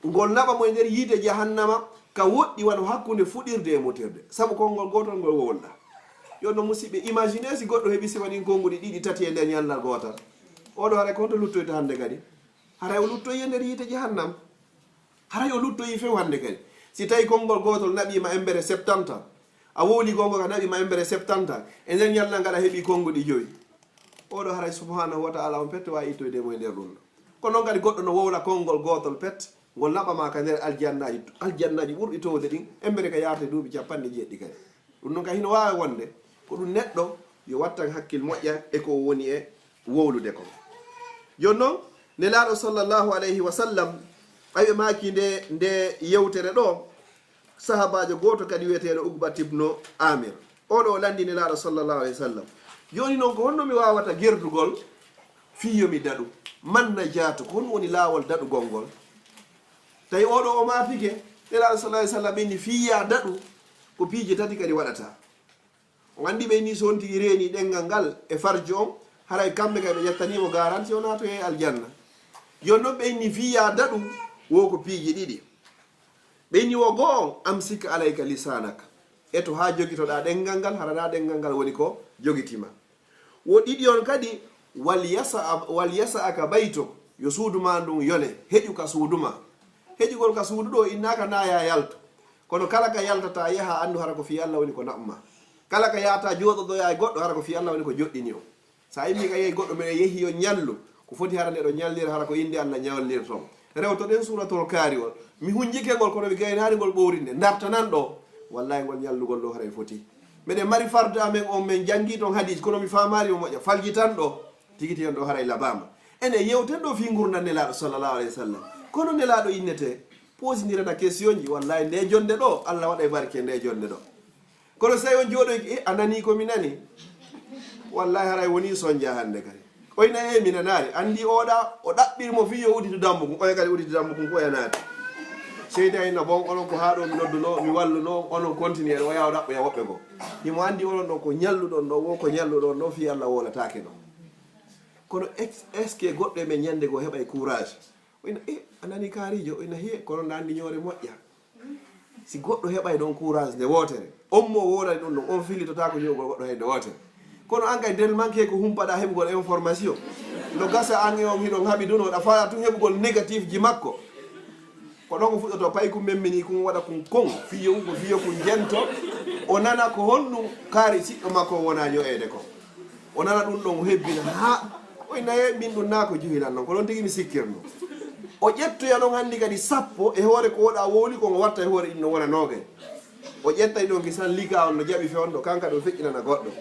Ngol naɓa mo e nder yiite jahannama, ka woɗɗi wano hakkunde fuɗirde e mutirde. Sabu konngol gootol ngol wowlɗa. Yo no musiɓɓe, imagine si goɗɗo heɓi sifa ɗin konnguɗi ɗiɗi, tati e nder ñallal gootal. Oɗo haray ko honto luttoyta hannde kadi? Haray o luttoyi e nder yiite jahannam. Haray o luttoyi few hannde kadi. Si tawi konngol gootol naɓiima embere septanta, a wowli gongo ka naɓiima embere septanta, e nder ñallal ngal a heɓi konnguɗi joyi. Oɗo haray subhanahu wa ta'ala on pet waawi ittoyde mo e nder ɗum ɗo. Ko non kadi goɗɗo no wowla konngol gootol pet, ngol naɓa ma ka nder aljannaaji, aljannaaji ɓurɗi towde ɗin, embere ka yaarte duuɓi capanɗe jeeɗiɗi kadi. Ɗum ɗon kay hino waawi wonde ko ɗum neɗɗo yo wattan hakkil moƴƴa e ko o woni e wowlude kon. Jooni non, Nelaaɗo sallallahu alayhi wa sallam, ɓay ɓe maaki nde, nde yewtere ɗo, sahabaajo gooto kadi wiyeteeɗo Uqbat ibnu Amir. Oɗo o lanndi Nelaaɗo sallallahu alayhi wa sallam. Jooni non, ko honno mi waawata gerdugol fii yo mi daɗu? Man najaatu, ko honɗum woni laawol daɗugol ngol? Tawi oɗo o maapike, Nelaaɗo sallallahu alaihi wasallam ɓe inni fii yaa daɗu, ko piiji tati kadi waɗata. On anndi ɓe inni so on tigi reeni ɗenngal ngal e farju on, haray kamɓe kay ɓe ƴettanii mo garanti o naatoyay aljanna. Jooni non ɓe inni fii yaa daɗu, wo ko piiji ɗiɗi. Ɓe inni wo go'o on, amsik alayka lisanak. Eto haa jogitoɗaa ɗenngal ngal, hara ɗaa ɗenngal ngal woni ko jogitii ma. Wo ɗiɗi on kadi, wal yasa, wal yasa aka bayto, yo suudu maa ndun yone, heƴu ka suudu maa. Heƴugol ka suudu ɗo innaaka naa yaa yaltu. Kono kala ka yaltataa yaha, anndu hara ko fii Alla woni ko naɓu maa. Kala ka yahataa jooɗodoyaa e goɗɗo, hara ko fii Alla woni ko joɗɗini on. So a immii ka yehi goɗɗo, mbeɗa yehi yo ñallu, ko foti hara nde ɗo ñallira, hara ko innde Alla ñallirton. Rewtoɗen suuratul kaariwol. Mi hunjike ngol, kono mi gaynaali ngol ɓowrinde. Ndartanan ɗo. Wallaahi, ngol ñallugol ɗo haray foti. Meɗen mari fardu amen on, men janngii ton hadiis, kono mi faamaali mo moƴƴa. Faljitan ɗo. Tigi tigi on ɗo haray labaama. Enen yewten ɗo fii ngurndan Nelaaɗo sallallahu alayhi wa sallam. Kono Nelaaɗo innete, poosindirana question ji. Wallaahi, nde jonnde ɗo, Alla waɗay barke nde jonnde ɗo. Kono so tawi on jooɗoyke, "Eh, a nanii ko mi nani?" Wallaahi, haray wonii sonja hannde kadi. Oy na, "Eh, mi nanaali." Anndi oɗa, o ɗaɓɓiri mo fii yo udditu dambu kun. Oya kadi udditu dambu kun, ko oya naati. Seydi ay na bon, onon ko haa ɗo mi nodduno, mi walluno, onon continue, oya o ɗaɓɓoya woɓɓe goo. Himo anndi onon ɗon ko ñalluɗon ɗo, wo ko ñalluɗon ɗo, fii Alla wowlataake ɗo. Kono ex-, est-ce que goɗɗo e men ñannde goo heɓay courage? O ina, "Eh, a nanii kaariijo?" O ina, "Hiye, kono ndaa anndi ñoore moƴƴa." Si goɗɗo heɓay ɗon courage nde wootere, on mo wowlani ɗum ɗon, on fillitotaako ñoogol goɗɗo hay nde wootere. Kono an kay, nden manque ko humpaɗaa heɓugol information. No gasa an e on hiɗon haɓi ɗum, oɗa faala tun heɓugol négatif ji makko. Ko ɗon o fuɗɗoto pay kun memmini kun waɗa kun kon, fiyo kun ko fiyo kun jento. O nana ko honɗum kaari siɗɗo makko wona ño'eede ko. O nana ɗum ɗon, o hebbina, haa o ina, "Ee, min ɗum naa ko juhilan non, ko ɗon tigi mi sikkirno." O ƴettoya non hanndi kadi sappo e hoore ko woɗa wowli, ko o watta e hoore ɗin no wona noogay. O ƴetta ɗon kisan liga on no jaɓi fewndo, kanka ɗo feƴƴinana goɗɗo.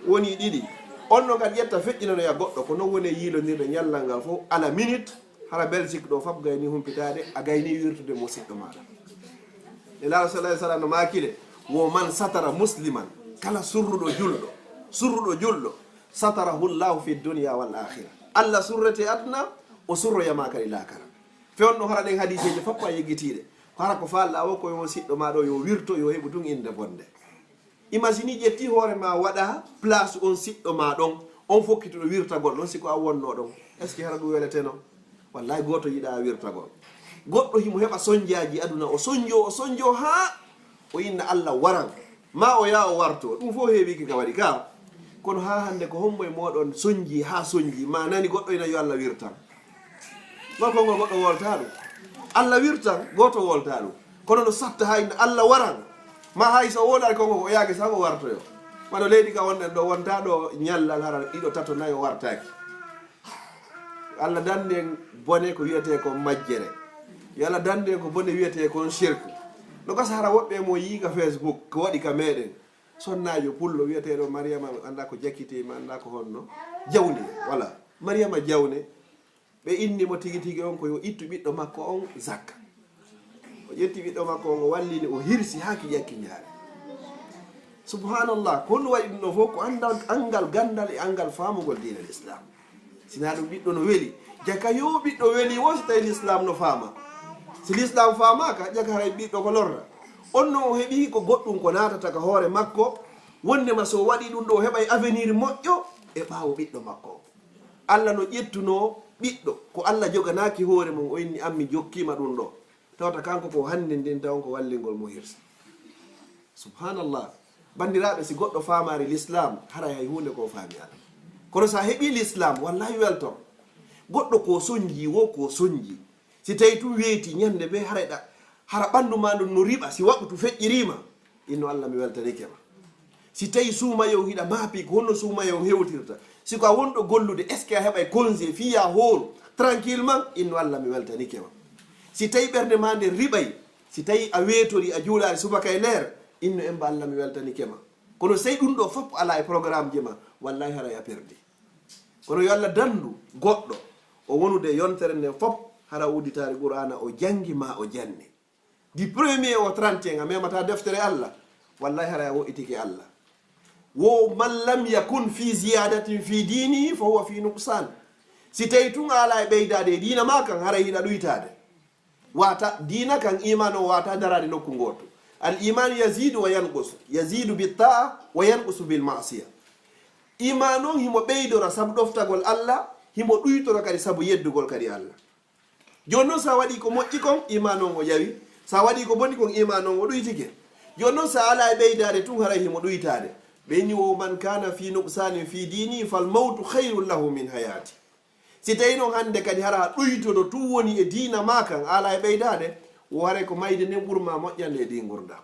Woni ɗiɗi. On non kadi ƴetta feƴƴinanoya goɗɗo, ko non woni e yiilondirde ñallal ngal fof, à la minute, hara Belgique ɗo fop gayni humpitaade, a gayni wirtude mo siɗɗo maaɗa. Nelaaɗo sallallahu alaihi wasallam no maakile, wo man satara musliman, kala surruɗo julɗo, surruɗo julɗo, satarahu Allahu fi dunya wal akhirah. Alla surrete aduna, o surroya ma kadi laakara. Fewndo hara ɗen hadiseeje fop a yeggitiiɗe. Hara ko faalɗaa wo ko yo siɗɗo ma ɗo yo wirto, yo heɓu tun innde bonde. Imagine ƴetti hoore ma waɗa place on siɗɗo ma ɗon, on fokkituɗo wirtagol ɗon, si ko a wonno ɗon. Est-ce que hara ɗum weleteno? Wallahi, gooto yiɗa wirtagol. Goɗɗo himo heɓa sonjaaji aduna, o sonjo, o sonjo haa o inna Allah waran. Ma o yaa o warto. Ɗum fof heewiki ka waɗi ka. Kono haa hannde ko hombo e mooɗon sonji haa sonji, ma nani goɗɗo ina yo Allah wirtan? Ma konngol goɗɗo wolta ɗum. Allah wirtan, gooto wolta ɗum. Kono no satta haa inna Allah waran. Ma hay so o woodaani konngol ko o yaake sago wartoyo. Wano leydi ka wonɗen ɗo, wonta ɗo ñallal hara ɗiɗo, tato, nayo wartaaki. Allah dandu en bone ko wiyetee kon majjere. Yo Allah dandu en ko bone wiyetee kon shirk. No gasa hara woɓɓe mo yii ka Facebook, ko waɗi ka meɗen. Sonnaajo pullo wiyeteeɗo Mariama, annda ko Jakite, ma annda ko honno. Jawne, voilà. Mariama Jawne, ɓe inni mo tigi tigi on ko yo ittu ɓiɗɗo makko on zakka. O ƴetti ɓiɗɗo makko on, o wallini, o hirsi haa ki ƴakki njaare. Subhanallah, ko honɗum waɗi ɗum ɗo fof? Ko annda-, anngal ganndal e anngal faamugol diinal Islam. Sinaa ɗum ɓiɗɗo no weli. Jaka yo ɓiɗɗo weli wo si tawi l'islam no faama. Si l'islam faamaaka, jaka haray ɓiɗɗo ko lorra. On no o heɓi ko goɗɗum ko naatata ka hoore makko, wonndema so o waɗi ɗum ɗo, o heɓay avenir moƴƴo e ɓaawo ɓiɗɗo makko. Allah no ƴettunoo ɓiɗɗo, ko Allah joganaaki hoore mum, o inni, "An mi jokkiima ɗum ɗo." Tawata kanko ko hanndindinta on ko wallingol mo hirsa. Subhanallah. Banndiraaɓe, si goɗɗo faamaari l'islam, haray hay huunde ko faami ala. Kono sa heɓi l'islam, wallahi weltor. Goɗɗo ko sonji, wo ko sonji. Si tawi tun weeti ñande be haray ɗa, hara ɓanndu ma ndun no riɓa, si waɓutu feƴƴiriima, inno Allah mi weltanike ma. Si tawi suumaye on hiɗa maapi, ko honno suumaye on hewtirta? Si ko a wonɗo gollude, est-ce que a heɓay congé fii ya hooru tranquillement? Inno Allah mi weltanike ma. Si tawi ɓernde ma nden riɓay, si tawi a weetori, a juulaali subaka e leer, inno emba Allah mi weltanike ma. Kono sey ɗum ɗo fof alaa e programme ji ma, wallahi haray a perdi. Kono yo Allah dandu goɗɗo o wonude e yontere nden fof, hara udditaari Qur'aana o jangi ma o janni. Du premier au trente et un a memata deftere Allah, wallahi haray a woɗɗitike Allah. Wo man lam yakun fi ziyadatin fi dinihi fa huwa fi nuqsan. Si tawi tun a alaa e ɓeydaade e diina ma kan, haray hiɗa ɗuytaade. Wata diina kan, iman o wata daraade nokku gooto. Al iman yazidu wa yanqusu, yazidu bi ta'a wa yanqusu bil ma'siya. Iman on himo ɓeydora sabu ɗoftagol Allah, himo ɗuytora kadi sabu yeddugol kadi Allah. Jooni non, sa waɗi ko moƴƴi kon, iman on o yawi. Sa waɗi ko boni kon, iman on o ɗuytike. Jooni non, sa alaa e ɓeydaade tun, haray himo ɗuytaade. Ɓe inni, "Wo man kana fi nuqsanin fi dini, fal mawtu khayrun lahu min hayati." Si tawi non hannde kadi hara a ɗuytoto tun woni e diina ma kan, alaa e ɓeydaade, wo haray ko mayde nden ɓurma moƴƴande e din ngurndan.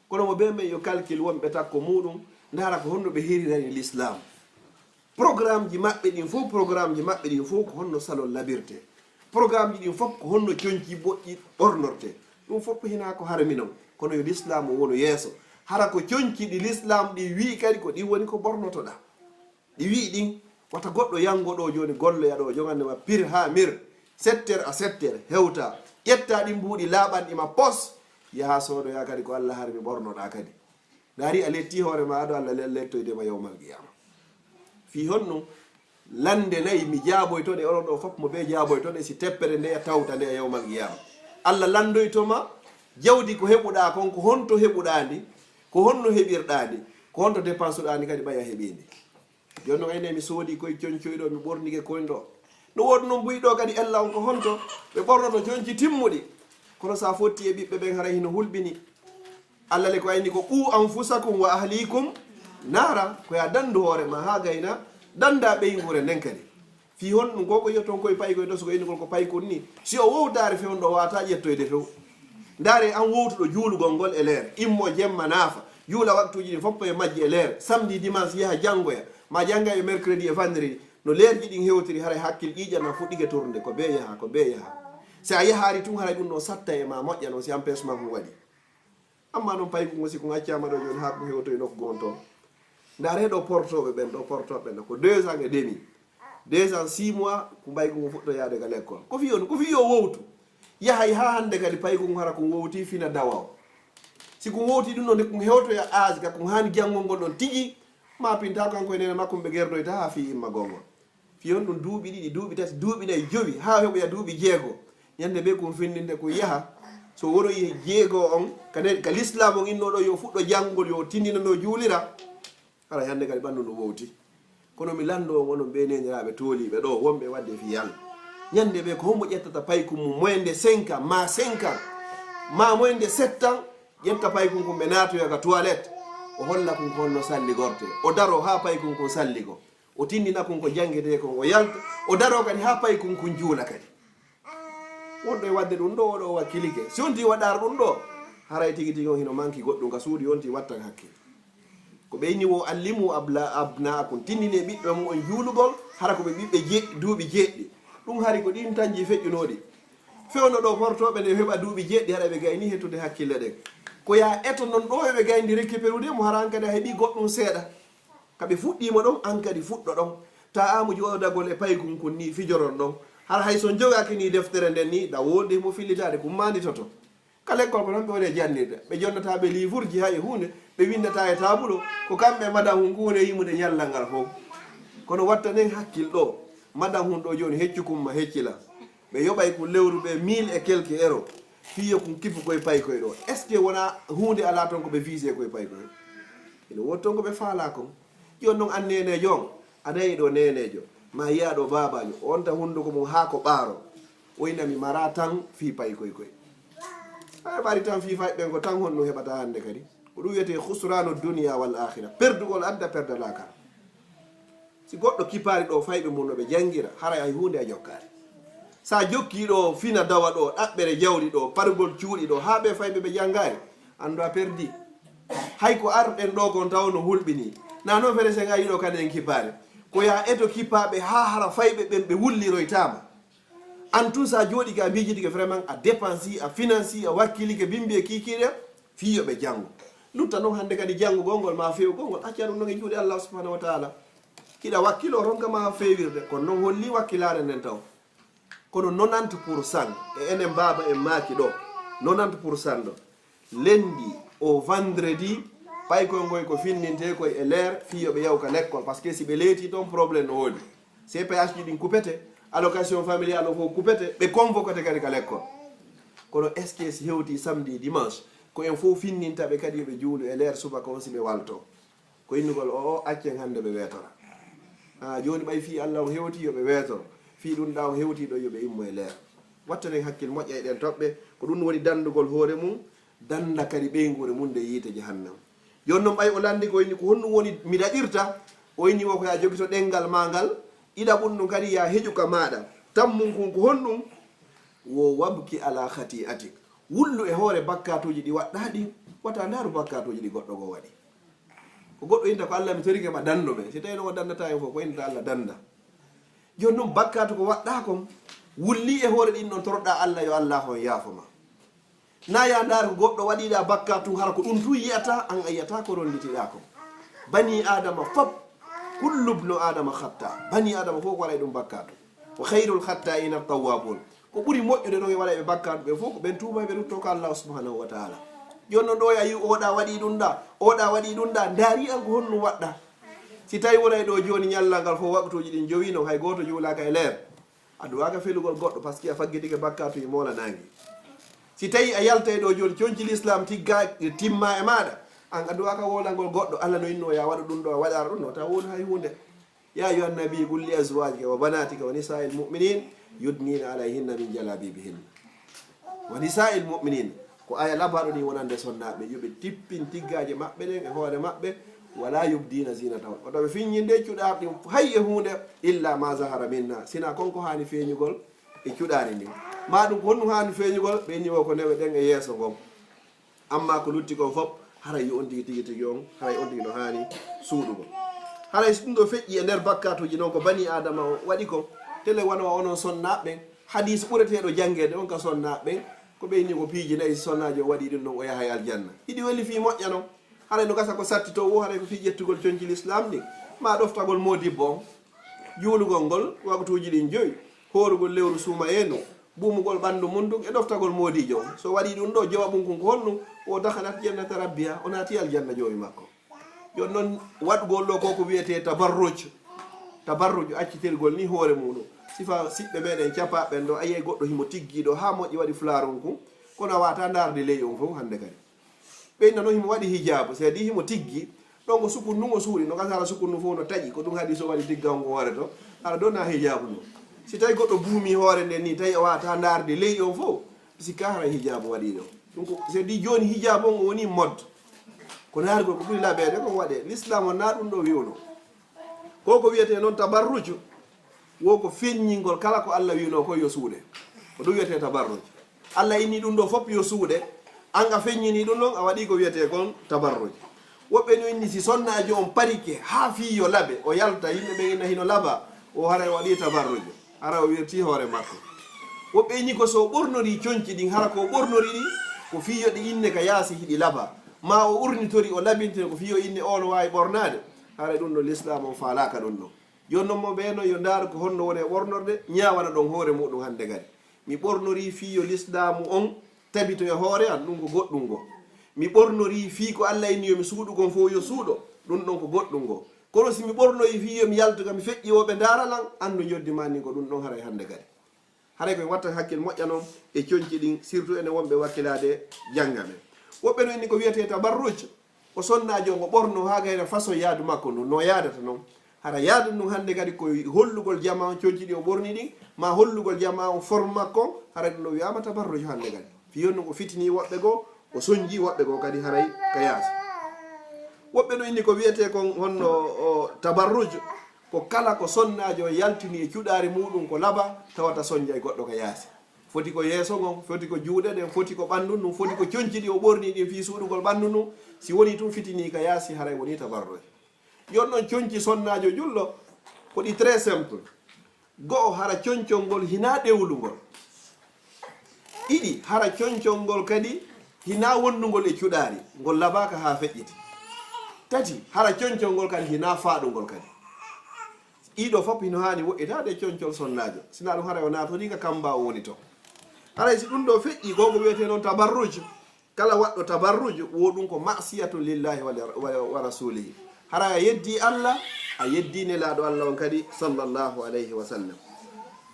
Kono mo bee men yo calcul wonɓe takko muuɗum, ndaara ko honno ɓe hirirani l'islam. Programme ji maɓɓe ɗin fof, programme ji maɓɓe ɗin fof ko honno salon labirte. Programme ji ɗin fof ko honno conci boɗɗi ɓornorte. Ɗum fof hinaa ko harmi non. Kono yo l'islam wonu yeeso. Hara ko conci ɗi l'islam ɗi wi'i kadi ko ɗin woni ko ɓornotoɗaa. Ɗi wi'i ɗin, wata goɗɗo yango ɗo jooni, golloya ɗo, jogande ma pir haa mir, sept heures à sept heures, hewta, ƴetta ɗin mbuuɗi laaɓanɗi ma pos, yaha soodoya kadi ko Allah harmi ɓornoɗaa kadi. Ndaari a letti hoore ma ado Allah le-, lettoyde ma yawmal qiyama. Fii honno lande nayi mi jaaboytoɗe oɗon ɗo fof mo bee jaaboytoɗe si teppere ndeya tawta ndeya yawmal qiyama. Allah landoyto ma jawdi ko heɓuɗaa kon, ko honto heɓuɗaa ndi, ko honno heɓirɗaa ndi, ko honto dépense ɗaa ndi kadi ɓay a heɓi ndi. Jooni non, ayne mi soodi koy concoy ɗo, mi ɓornike koyn ɗo. No woodi non buy ɗo kadi ella on ko honto ɓe ɓornoto conci timmuɗi. Kono sa fotti e ɓiɓɓe ɓen, haray hino hulɓini. Allah le ko ayni ko, "Qu anfusakum wa ahlikum naara." Ko ya dandu hoore ma haa gayna, danda ɓeynguure nden kadi. Fii honɗum ko ko yetton koye paykun e doso ko innugol ko paykun ni? Si o wowtaare fewndo o wata ƴettoyde few. Ndaare an wowtuɗo juulugol ngol e leer, immo jemma naafa, juula waktuuji ɗin fof e majji e leer, samedi, dimanche yaha janngoya, ma jannga e mercredi e vendredi, no leerji ɗin hewtiri haray hakkil ƴiiƴan a fuɗɗike torde, ko bee yaha, ko bee yaha. Si a yahaari tun haray ɗum ɗon satta e ma moƴƴa non si empêchement mum waɗi. Amma non paykun ngo si kun accaama ɗo jooni haa kun hewtoy nokku gon ton. Ndaare ɗo portooɓe ɓen, ɗo portooɓe ɓen ɗo ko deux ans et demi. Deux ans, six mois, ko paykun ngo fuɗɗo yaade ka lekkol. Ko fii on, ko fii yo wowtu. Yahay haa hannde kadi paykun ngo hara kun wowti fina dawa o. Si kun wowti ɗum ɗo nde kun hewtoya âge ka kun haani janngol ngol ɗon tigi, ma pinta kanko e neene makko ɓe gerdoyta haa fii imma gongo. Fii on ɗum duuɓi ɗiɗi, duuɓi tati, duuɓi nayi, jowi, haa heɓoya duuɓi jeego. Ñande bee kun findinde kun yaha. So woroyi jeego on, ka nder, ka l'islam on inno ɗo yo fuɗɗo janngol, yo tindinano juulira. Hara hannde kadi ɓanndu ndu wowti. Kono mi lanndo on onon ɓee neeniraaɓe tooliiɓe ɗo, wonɓe waɗde fii Yalla. Ñande bee ko hombo ƴettata paykun mum moins de cinq ans, ma cinq ans, ma moins de sept ans, ƴetta paykun kun ɓe naatoya ka toilette. O holla kun ko honno salligorte. O daro haa paykun kun salligo. O tindina kun ko janngetee kon, o yalta, o daroo kadi haa paykun kun juula kadi. Wonɗo e waɗde ɗum ɗo, oɗo o wakkilike. Si on tii waɗaara ɗum ɗo, haray tigi tigi on hino manki goɗɗum ka suuɗi, on tii wattan hakkil. Ko ɓe inni wo allimu abla-, abnaakum, tindini e ɓiɓɓe mu'en juulugol, hara ko ɓe ɓiɓɓe jeeɗi, duuɓi jeeɗi. Ɗum hari ko ɗin tanji feƴƴunooɗi. Fewndo ɗo portooɓe nde heɓa duuɓi jeeɗi, hara ɓe gayni hettude hakkille ɗen. Ko ya eto non ɗo ɓe gayndi récupérude mo, hara an kadi a heɓi goɗɗum seeɗa. Ka ɓe fuɗɗiima ɗon, an kadi fuɗɗo ɗon. Ta amu jooɗagol e paykun kun ni fijoron ɗon. Hara hay so jogaaki ni deftere nden ni, da wonde mo fillitaade kun maanditoto. Ka lekkol ko non ɓe woni e jannirde. Ɓe jonnata ɓe liifurji hay e huunde, ɓe winndata e taabulo, ko kamɓe mbaɗa hun kuune yimude ñallal ngal fow. Kono wattanen hakkil ɗo. Madan hun ɗo jooni heccu kun ma hecci lan. Ɓe yoɓay kun lewru ɓe mille et quelques euros. Fii yo kun kipu koye paykoy ɗo. Est-ce que wona huunde alaa toon ko ɓe visé koye paykoy? Ina woodi toon ko ɓe faalaa kon. Jooni noon an neeneejo on, a dañi ɗo neeneejo, ma yiya ɗo baabaajo, o wonta hunnduko mum haa ko ɓaaro. O ina mi mara tan fii paykoy koy. Ay ɓari tan fii fayɓe ɓen ko tan honɗum heɓata hannde kadi. Ko ɗum wiyetee khusranu dunya wal akhira. Perdugol adda perda laakara. Si goɗɗo kipaali ɗo fayɓe mum no ɓe janngira, haray hay huunde a jokkaali. Sa jokkii ɗo fina dawa ɗo, ɗaɓɓere jawdi ɗo, pargol cuuɗi ɗo, haa ɓe fayɓe ɓe janngaali, anndu a perdi. Hay ko arɗen ɗo kon taw no hulɓinii. Na noon fere sen ari ɗo kadi en kipaali. Ko yaa eto kipaaɓe haa hara fayɓe ɓen ɓe wulliroytaama. An tun sa jooɗike a miijitike vraiment a dépensi, a finansi, a wakkilike bimbi e kiikiiɗe, fii yo ɓe janngo. Lutta noon hannde kadi janngugol ngol ma feewugol ngol, acca ɗum noon e juuɗe Allah subhanahu wa taala. Hiɗa wakkilo ronka ma feewirde, kono noon holli wakkilaare nden taw. Kono nonante pour cent, e enen baaba en maaki ɗo, nonante pour cent ɗo. Lundi au vendredi, paykoy ngoy ko finnintee koy e leer, fii yo ɓe yaw ka lekkol, parce que si ɓe leetii toon, problème no woodi. C P H ji ɗin kupete, allocation familiale o fof kupete, ɓe convoquete kadi ka lekkol. Kono est-ce que si hewtii samedi, dimanche, ko en fof finninta ɓe kadi yo ɓe juulu e leer subaka on si ɓe waltoo? Ko innugol o, o, accen hannde ɓe weetora. A, jooni ɓay fii Allah on hewtii yo ɓe weetoro, fii ɗum ɗa on hewtii ɗo yo ɓe immo e leer. Wattanen hakkil moƴƴa e ɗen toɓɓe, ko ɗum woni danndugol hoore mum, dannda kadi ɓeynguure mum nde yiite jahannam. Jooni noon ɓay o lanndi ko inni ko honɗum woni mi daɗirta, o inni wo ko yaa jogito ɗenngal maa ngal, ɗiɗaɓun ɗum kadi yaa heƴu ka maaɗa. Tammum kun ko honɗum? Wo wabki ala khati'atik. Wullu e hoore bakkaatuuji ɗi waɗɗaa ɗin, wata ndaaru bakkaatuuji ɗi goɗɗo goo waɗi. Ko goɗɗo inta ko Allah mi torike ma danndo ɓe. Si tawi noon o danndata en fof, ko inta Allah dannda. Jooni noon bakkaatu ko waɗɗaa kon, wulli e hoore ɗin ɗon toroɗaa Allah yo Allah on yaafo ma. Na yaa ndaar ko goɗɗo waɗiɗaa bakkaatu hara ko ɗum tun yiyata, an a yiyata ko ronditiɗaa kon. Bani Adama fop, kullu bnu Adama khatta. Bani Adama fof ko waɗa e ɗum bakkaatu. Wa khayrul khatta'ina tawwabun. Ko ɓuri moƴƴude ɗon e waɗa ɓe bakkaatu ɓe fof ko ɓen tuuba ɓe rutto ko Allah subhanahu wa ta'ala. Jooni noon ɗo a yi oɗa waɗi ɗum ɗa, oɗa waɗi ɗum ɗa, ndaari an ko honɗum waɗɗa. Si tawi wona e ɗo jooni ñallal ngal fof waqtuuji ɗin jowi noon hay gooto juulaaka e leer. A duwaaka felugol goɗɗo, parce que a faggitike bakkaatu e moola naange. Si tawi a yalta e ɗo jooni, conci l'islam tigga timma e maaɗa, an a duwaaka woolangol goɗɗo, Allah no inno ya waɗu ɗum ɗo, a waɗaara ɗum ɗo, taw woni hay huunde. Ya ayyuhan nabi, qul li azwajika wa banatika wa nisa'il mu'minin yudnina alayhinna min jalabibihinna. Wa nisa'il mu'minin, ko aya labaaɗo ni wonande sonnaaɓe, yo ɓe tippin tiggaaje maɓɓe ɗen e hoore maɓɓe, wala yubdina zinatahun. Oto ɓe fiññinde cuɗaar ɗin hay e huunde, illa ma zahara minna, sina kon ko haani feeñugol e cuɗaari ndin. Ma ɗum ko honɗum haani feeñugol, ɓe inni wo ko newe ɗen e yeeso ngon. Amma ko lutti kon fop, haray yo on tigi tigi tigi on, haray on tigi no haani suuɗugol. Haray so ɗum ɗo feƴƴi e nder bakkaatuuji noon ko bani Aadama o waɗi kon, tele wano onon sonnaaɓe ɓen, hadiis ɓureteeɗo janngeede on ka sonnaaɓe ɓen, ko ɓe inni ko piiji nayi, si sonnaajo o waɗi ɗum ɗon o yahay aljanna. Hiɗi weli fii moƴƴa non. Haray no gasa ko satti to wo, haray ko fii ƴettugol conci l'islam ɗin, ma ɗoftagol moodibbo on, juulugol ngol waqtuuji ɗin joyi, hoorugol lewru suumayeenu, buumugol ɓanndu mum ndun e ɗoftagol moodiijo on. So waɗii ɗum ɗo, jawabun kun ko honɗum? Wo dakhalat jannata rabbiha, o naati aljanna joomi makko. Jooni non waɗugol ɗo ko ko wiyetee tabarruj. Tabarruj, accitirgol ni hoore muɗum. Sifa siɓɓe meɗen capaaɓe ɓen ɗo, a yi'ay goɗɗo himo tiggi ɗo haa moƴƴi waɗi fulaarun kun, kono a waata ndaarde ley on fof hannde kadi. Ɓe inna non himo waɗi hijaabu, c'est-à-dire himo tiggi. Ɗon ko sukun nun o suuɗi, no gasa hara sukun nun fof no taƴi, ko ɗum haɗi so waɗi tigga on ko hoore to, hara ɗo na hijaabu non. Si tawi goɗɗo buumi hoore nden ni, tawi a waata ndaarde ley on fof, sikka hara hijaabu waɗi ɗo. Ɗum ko, c'est-à-dire jooni hijaabu on o woni mode. Ko naargol ko ɓuri laɓeede kon waɗee. L'islam on na ɗum ɗo wi'uno. Ko ko wiyetee non tabarruju, wo ko feññingol kala ko Allah wi'uno ko yo suuɗe. Ko ɗum wiyetee tabarruju. Allah inni ɗum ɗo fop yo suuɗe, an a feññini ɗum ɗon, a waɗi ko wiyetee kon tabarruju. Woɓɓe no inni si sonnaajo on parike haa fii yo laɓe, o yalta, yimɓe ɓen inna hino laɓa, o haray o waɗi tabarruju. Hara o wirti hoore makko. Woɓɓe inni ko so o ɓornori conci ɗin, hara ko o ɓornori ɗi, ko fii yo ɗi inne ka yaasi hiɗi laɓa. Ma o urnitori o laɓintiri ko fii yo inne o no waawi ɓornaade. Hara ɗum ɗo l'islam on faalaaka ɗum ɗon. Jooni non mo ɓe no yo ndaaru ko honno woni e ɓornorde, ñaawana ɗon hoore muɗum hannde kadi. Mi ɓornorii fii yo lislaamu on tabito e hoore an, ɗum ko goɗɗum ngo. Mi ɓornorii fii ko Allah inni yo mi suuɗu kon fof yo suuɗo, ɗum ɗon ko goɗɗum ngo. Kono si mi ɓornoyi fii yo mi yaltu ka mi feƴƴi wo ɓe ndaara lan, anndu njoddi maa ndin ko ɗun ɗon haray hannde kadi. Haray ko en watta hakkil moƴƴa non e conci ɗin, surtout enen wonɓe wakkilaade jannga men. Woɓɓe no inni ko wiyetee tabarruj, ko sonnaajo on o ɓorno haa gayna façon yaadu makko ndun, no yaadata non. Hara yaadu ndun hannde kadi ko hollugol jamaa on conci ɗi o ɓorni ɗin, maa hollugol jamaa on forme makko on, haray ɗun ɗon wi'aama tabarruj hannde kadi. Fii honno ko fitini woɓɓe goo, o sonji woɓɓe goo kadi haray ka yaasi. Woɓɓe no inni ko wiyetee kon honno o tabarruj, ko kala ko sonnaajo on yaltini e cuɗaari muuɗun ko laba, tawata sonjay goɗɗo ka yaasi. Foti ko yeeso ngon, foti ko juuɗe ɗen, foti ko ɓandu ndun, foti ko conci ɗi o ɓorni ɗin fii suuɗugol ɓandu ndun. Si wonii tun fitinii ka yaasi, haray wonii tabarruj. Yon non conci sonnaajo julɗo, ko ɗi très simple. Go'o, hara concol ngol hinaa ɗewlungol. Ɗiɗi, hara concol ngol kadi hinaa wondungol e cuɗaari, ngol labaaka haa feƴƴiti. Tati, hara concol ngol kadi hinaa faaɗungol kadi. Ɗii ɗoo fof hino haani woɗɗitaade e concol sonnaajo. Si naa ɗun haray o naatorii ka kamba o woni ton. Haray si ɗun ɗoo feƴƴii, ko ko wiyetee non tabarruj. Kala waɗɗo tabarruj, wo ɗun ko ma'siyatun lillahi wa li, wa, wa rasulihi. Hara a yeddii Allah, a yeddii Nelaaɗo Allah on kadi, sallallahu alayhi wa sallam.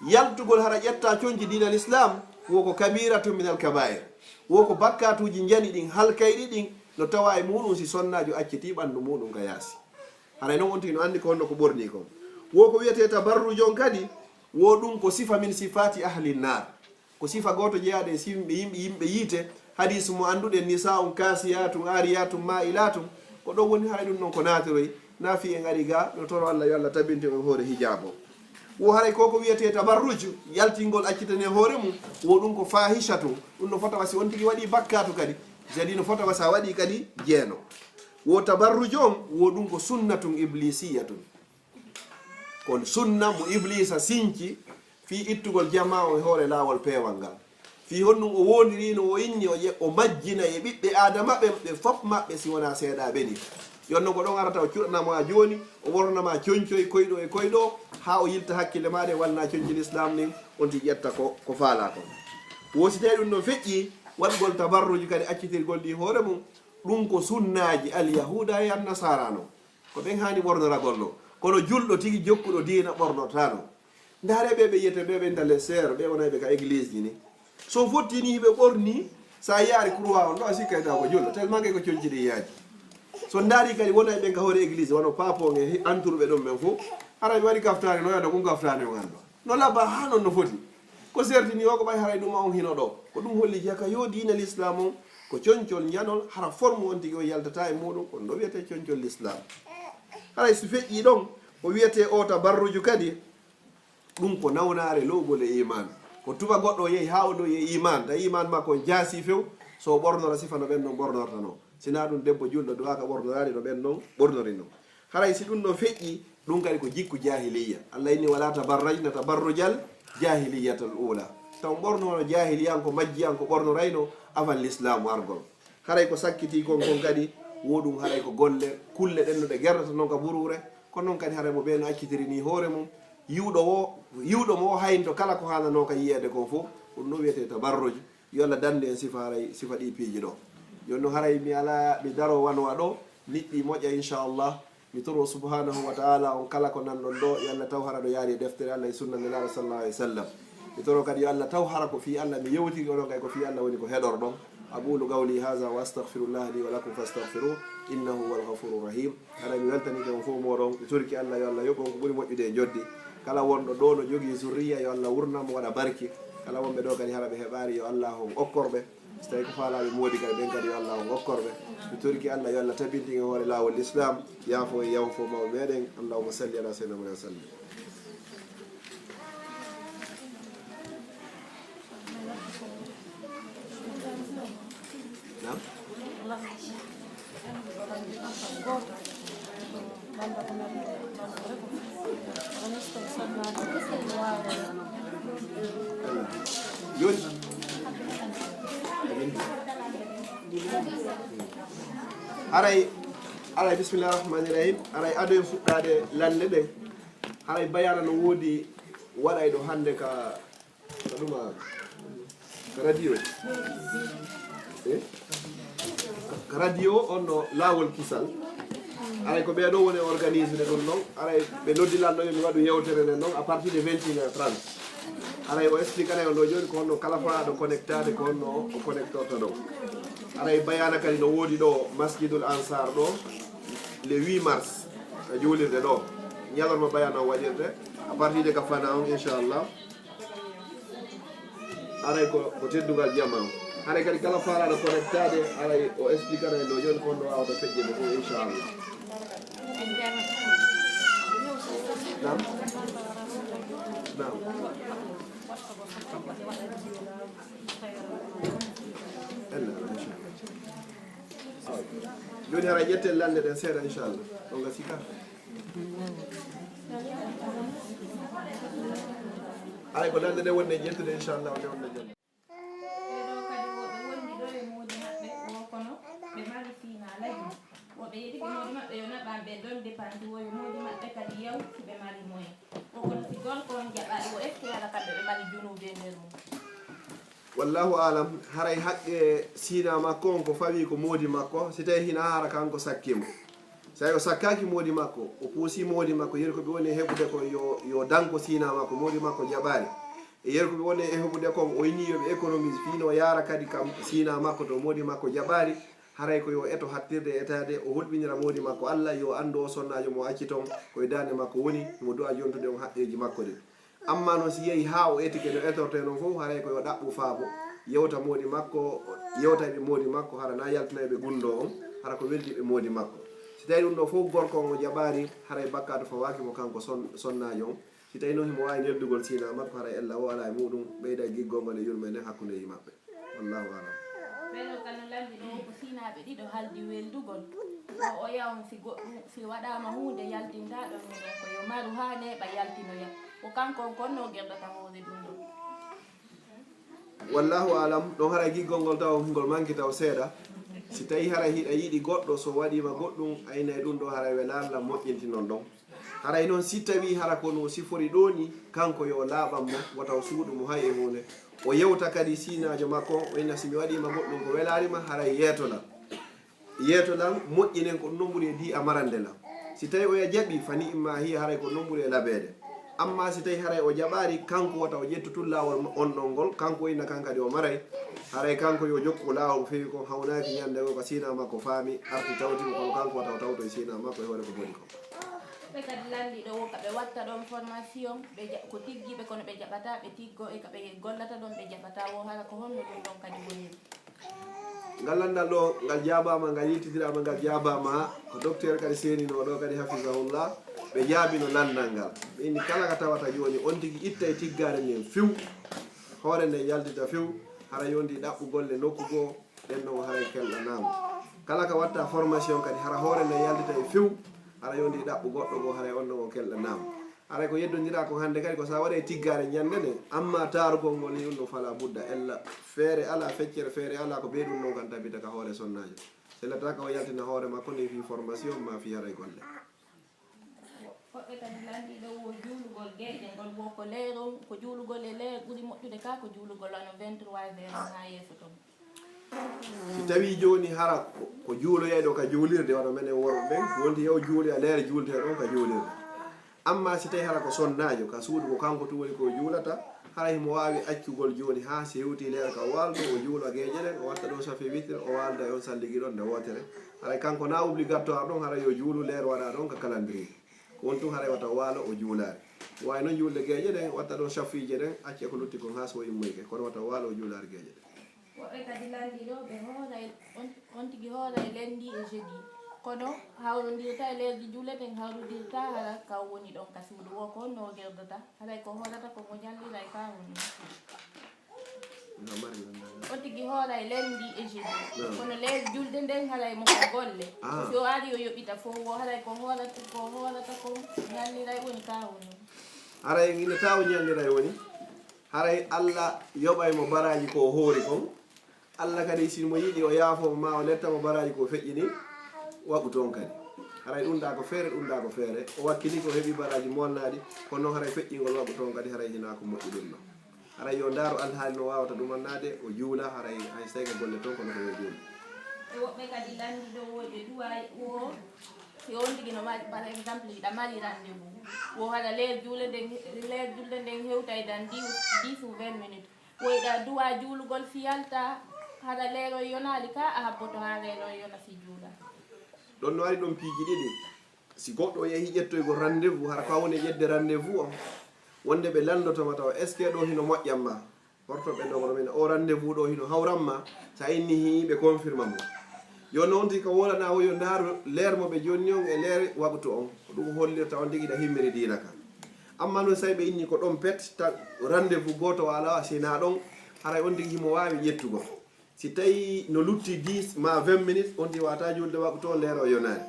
Yaltugol hara ƴetta conci diinal Islaam, wo ko kabiratun minal kabaa'ir. Wo ko bakkaatuuji njani ɗin, halkayɗi ɗin, no tawaa e muuɗun si sonnaajo accitii ɓandu muuɗun ka yaasi. Haray non on tigi no anndi ko honno ko ɓornii kon. Wo ko wiyetee tabarruj on kadi, wo ɗun ko sifa min sifaati ahli naar. Ko sifa gooto jeyaaɗo e si-, yimɓe, yimɓe, yimɓe yiite. Hadiisu mo annduɗen, nisaa'un kaasiyaatun aariyaatun maa'ilaatun. Ko ɗon woni haray ɗun non ko naatiroy. Naa fii en ari gaa, no toro Allah yo Allah tabintin on hoore hijaabo. Wo haray ko ko wiyetee tabarruj, yaltingol accitanee hoore mun, wo ɗun ko faahishatun. Ɗun no fota wa si on tigi waɗii bakkaatu kadi. Jadi no fota wa si a waɗii kadi jeeno. Wo tabarruj on, wo ɗun ko sunnatun ibliisiyatun. Ko sunna mo Ibliisa sinci fii ittugol jamaa on e hoore laawol peewal ngal. Fii honɗun o woondirii no o inni o ye-, o majjina e ɓiɓɓe Aadama ɓen, ɓe fof maɓɓe si wonaa seeɗaaɓe ni. Yon non ko ɗon arata o cuɗana maa jooni, o ɓornana maa concoy koyɗo e koyɗo, haa o yilta hakkille maaɗa e wallaa conci Lislaam ɗin, on tigi ƴetta ko, ko faalaa kon. Wo si tawii ɗun ɗon feƴƴii, waɗugol tabarruj kadi accitirgol ɗi hoore mun, ɗun ko sunnaaji Alyahuuda e Annasaara non. Ko ɓen haani ɓornoragol non. Kono julɗo tigi jokkuɗo diina ɓornortaa non. Ndaaree ɓee ɓe yi'etee ɓee ɓe nda les sœurs, ɓee wonayɓe ka église ji ni. So fottini ɓe ɓorni, sa yaari croix on ɗo, a sikkay taw ko julɗo. Tellement que ko conci ɗi yaaji. So ndaari kadi wonayɓe ka hoore église, wano papo en e entourɓe ɗon ɓen fof, hara ɓe waɗi kaftaani no, yano kun kaftaani on anndo. No laba haa non no foti. Ko sertini o ko ɓay haray ɗum on hino ɗo. Ko ɗum holli jaka yo diina Lislaam on ko concol njanol, hara forme on tigi o yaltata e muɗum, ko ɗo wiyetee concol Lislaam. Haray si feƴƴii ɗon, o wiyetee o tabarruju kadi, ɗum ko nawnaare lowgol e iman. Ko tuba goɗɗo o yehi haa o ɗo e iman, ta iman makko on jaasi few, so o ɓornora sifa no ɓen ɗon ɓornorta non. Sinaa ɗum debbo julɗo duwaaka ɓornoraade no ɓen ɗon ɓornori non. Haray si ɗum ɗon feƴƴi, ɗum kadi ko jikku jahiliya. Allah inni, "Wala tabarrajna tabarrujal jahiliyatal ula." Taw ɓorno hono jahiliyanko, majjiyanko ɓornorayno avant l'islam wargol. Haray ko sakkitii kon kon kadi, wo ɗum haray ko golle, kulle ɗen no ɗe gerdata non ka buruure, kono non kadi haray mo ɓe no accitiri ni hoore mum, yiwɗo wo, yiwɗo mo o haynto kala ko haananoo ka yiyeede kon fof, ɗum ɗo wiyetee tabarruj. Yo Allah danndu en sifa haray, sifa ɗi piiji ɗo. Jooni non haray mi alaa, mi daroo wano wa ɗo, niɗɗi moƴƴa inchallah. Mi toro subhanahu wa ta'ala on kala ko nanɗon ɗo, yo Allah taw hara ɗo yaari e deftere Allah e sunna Nelaaɗo sallallahu alaihi wasallam. Mi toro kadi yo Allah taw hara ko fii Allah mi yewtiri, onon kay ko fii Allah woni ko heɗorɗon. أقول قولي هذا وأستغفر الله لي ولكم فاستغفروه إنه هو الغفور الرحيم. Haray mi weltanike on fof mooɗon, mi toriki Allah yo Allah yoɓ on ko ɓuri moƴƴude e joddi. Kala wonɗo ɗo no jogii zurriya yo Allah wurnan mo waɗa barki. Kala wonɓe ɗo kadi hara ɓe heɓaari yo Allah on okkor ɓe. So tawii ko faalaaɓe moodi kadi ɓen kadi yo Allah on okkor ɓe. Mi toriki Allah yo Allah tabintin e hoore laawol Lislaam, yaafo e yawfo mawɓe meɗen. Allahumma salli ala sayyidina Muhammad wa sallim. Naam? Jooni. Haray, haray, bismillahir rahmanir rahim. Haray ado en fuɗɗaade lannde ɗen. Haray bayaana no woodi waɗayɗo hannde ka, ka ɗuma, ka radio. Eh? Ka radio on no Laawol Kisal. Aray ko ɓee ɗoo woni e organiser ɗum ɗon. Aray ɓe noddi lanɗo yo mi waɗu yewtere nden ɗon à partir de vingt et une heures trente. Aray o expliqueray on ɗoo jooni ko honno kala faalaaɗo connectaade ko honno o connectorta ɗon. Aray bayaana kadi no woodi ɗoo Masjidul Ansar ɗoo le huit mars e juulirde ɗoo. Ñalorma bayaana o waɗirte à partir de ka fanaa on inchallah. Aray ko ko teddungal jamaa on. Aray kadi kala faalaaɗo connectaade aray o expliqueray ɗoo jooni ko honno waawata feƴƴude fof inchallah. Naam. Naam. Ella inchallah. Jooni hara ƴetten lannde ɗen seeɗa inchallah. On gasi ka. Aray ko lannde nde wonde ƴettude inchallah nde wonde jannde. Ɓee ɗoo kadi wo ɓe wondi ɗoo e moodi maɓɓe wo kono ɓe mari fiina lagi. Wo ɓe yeɗi ɓe moodi maɓɓe yo naɓan ɓe ɗon dépense wo yo moodi maɓɓe kadi yaw si ɓe mari moyen. Wo kono si gorko on jaɓaali wo est ce que hara kamɓe ɓe mari junuubi e nder mum? Wallahu alam, haray haqqe siina makko on ko fawi ko moodi makko, si tawi hina hara kanko sakki mo. So tawi o sakkaaki moodi makko, o puusi moodi makko, yeru ko ɓe woni e heɓude ko yo, yo danko siina makko, moodi makko jaɓaali. E yeru ko ɓe woni e heɓude kon, o inni yo ɓe économise fii no yaara kadi kam siina makko to moodi makko jaɓaali, haray ko yo eto hattirde e etaade, o hulɓinira moodi makko Alla, yo anndu o sonnaajo mo acci ton, ko e daande makko woni, himo du'a yontude on haqqeeji makko ɗin. Ammaa non si yehi haa o etike no etortee non fof, haray ko yo ɗaɓɓu faabo, yewta moodi makko, yewta ɓe moodi makko, hara na yaltinay ɓe gunndoo on, hara ko weldi ɓe moodi makko. Si tawi ɗum ɗoo fof gorko on o jaɓaani, haray bakkaatu fawaaki mo kanko son-, sonnaajo on. Si tawi non himo waawi neldugol siina makko, haray ella o alaa e muuɗum, ɓeyda giggol ngol e yurmeende hakkundeeji maɓɓe. Wallahu alam. Ɓeɗo kano lamɓe ɗo ko sinaaɓe ɗiɗo haldi weldugol. Ko o yaw si goɗɗum, si waɗaama huunde yaltinta ɗon e ɗon, ko yo maru haa neeɓa yaltinoya. Ko kanko on konno gerdata hoore ɗum ɗon. Wallahu alam, ɗon haray giggol ngol taw ngol manki taw seeɗa. Si tawi haray hiɗa yiɗi goɗɗo, so waɗiima goɗɗum, aynay ɗum ɗo haray welaalla moƴƴinti non ɗon. Haray non si tawi hara ko no sifori ɗo ni, kanko yo laaɓan mo, wata o suuɗu mo hay e huunde. O yewta kadi siinaajo makko, o inna si mi waɗiima goɗɗum ko welaari ma, haray yeeto lan. Yeeto lan moƴƴinen ko ɗum non ɓuri e di a marande lan. Si tawi oya jaɓi, fa ni'imma hiya haray ko ɗum non ɓuri e labeede. Amma si tawi haray o jaɓaari, kanko wata o ƴettu tun laawol on ɗon ngol, kanko inna kan kadi o maray. Haray kanko yo jokku laawol ko feewi kon, hawnaaki ñande goo ko siinaa makko faami, arti tawti mo, kono kanko wata o tawto e siinaa makko e hoore ko boni kon. Ɓe kadi lanɗiiɗo wo ka ɓe watta ɗon formation, ɓe ja-, ko tiggiiɓe kono ɓe jaɓataa ɓe tiggoo, e ka ɓe gollata ɗon ɓe jaɓataa wo, hara ko honno ɗum ɗon kadi woniri? Ngal lanndal ɗo, ngal jaabaama, ngal yiltidiraama, ngal jaabaama. Ko docteur kadi seeninoo ɗo kadi, hafisahullah, ɓe jaabino lanndal ngal. Ɓe inni kala ka tawata jooni, on tigi itta e tiggaare nden few, hoore nden yaltita few, hara yondii ɗaɓɓu golle nokku goo, ɗen ɗon haray kelɗanaama. Kala ka watta formation kadi, hara hoore nden yaltita e few, hara yondii ɗaɓɓu goɗɗo goo, haray on ɗon o kelɗanaama. Haray ko yeddondiraa kon hannde kadi, ko so a waɗi e tiggaare ñannde nden, amma taarugol ngol ni, ɗum ɗon fala budda, ella feere alaa, feccere feere alaa, ko bee ɗum ɗon kan tabita ka hoore sonnaajo. Sellata ka o yaltina hoore makko nden fii formation ma fii haray golle. Woɓɓe kadi lanndii ɗo wo juulugol geeƴe ngol, wo ko leer on, ko juulugol e leer ɓuri moƴƴude ka ko juulugol wano vingt-trois heures haa yeeso ton. Si tawii jooni hara ko, ko juuloyay ɗo ka juulirde, wano menen worɓe ɓen, wonti yo juuloya leer juultee ɗon ka juulirde. Amma si tawii hara ko sonnaajo ka suudu, ko kanko tun woni ko o juulata, haray himo waawi accugol jooni haa si hewtii leer ka o waaldo, o juula geeƴe ɗen, o watta ɗon safi witre, o waalda e on salligi ɗon nde wootere. Haray kanko na obligatoire ɗon, haray yo juulu leer waɗa ɗon ka calendrier. Ko on tun haray wata waalo o juulaari. Waawi non juulde geeƴe ɗen, watta ɗon safiije ɗen, acca ko lutti kon haa so o immoyke, kono wata waalo o juulaari geeƴe ɗen. Woɓɓe kadi lanndii ɗo, ɓe hooray, on, on tigi hooray lenndi e jeudi. Kono hawrondirta e leerji juule ɗen, hawrondirta hara ka o woni ɗon ka suudu o, ko honno o gerdata? Haray ko hoorata ko mo ñalliray ka woni. Nga mari lanndal. On tigi hooray lenndi e jeudi. Naam. Kono leer julde nden haray mo ko golle. Ah. Si o ari o yoɓita fof wo, haray ko hoorata, ko hoorata ko ñalliray woni ka woni. Haray ina taw ñalliray woni. Haray Alla yoɓay mo baraaji ko o hoori kon. Alla kadi, si mo yiɗi, o yaafoo mo, maa o letta mo baraaji ko o feƴƴini, waɗu toon kadi. Haray ɗum ɗaa ko feere, ɗum ɗaa ko feere. O wakkili ko o heɓi baraaji moolnaaɗi, kono noon haray feƴƴingol waɗu toon kadi, haray hinaa ko moƴƴi ɗum ɗoo. Haray yo ndaaru alhaali no waawata ɗumannaade, o juula, haray hay so tawii ko golle toon, kono ko yo juulu. E woɓɓe kadi lanndi ɗo wo ɓe duwaay wo Si on tigi no mari, par exemple, hiɗa mari rendez-vous, wo haɗa leer juule nden, leer julde nden hewtay dan dix, dix ou vingt minutes. Wo hiɗa duwa juulugol si yalta, haɗa leer on yonaali ka, a habboto haa leer on yona si juula. Ɗon no ari ɗon piiji ɗiɗi. Si goɗɗo o yehi ƴettoygol rendez-vous, hara ko a woni e ƴetde rendez-vous on, wonde ɓe lanndotoma tawa, est-ce que ɗo hino moƴƴan ma? Horto ɓe ndogono min, o rendez-vous ɗo hino hawran ma, sa inni hi, ɓe confirma mo. Yo non tigi ka wolana o, yo ndaaru leer mo ɓe jonni on e leer waqtu on. Ko ɗum hollirta on tigi hiɗa himmiri diina ka. Amma non, say ɓe inni ko ɗon pet, ta rendez-vous gooto wala, si na ɗon, haray on tigi himo waawi ƴettugol. Si tawi no lutti dix ma vingt minutes, on tigi wata julde waqtu on, leer o yonaani.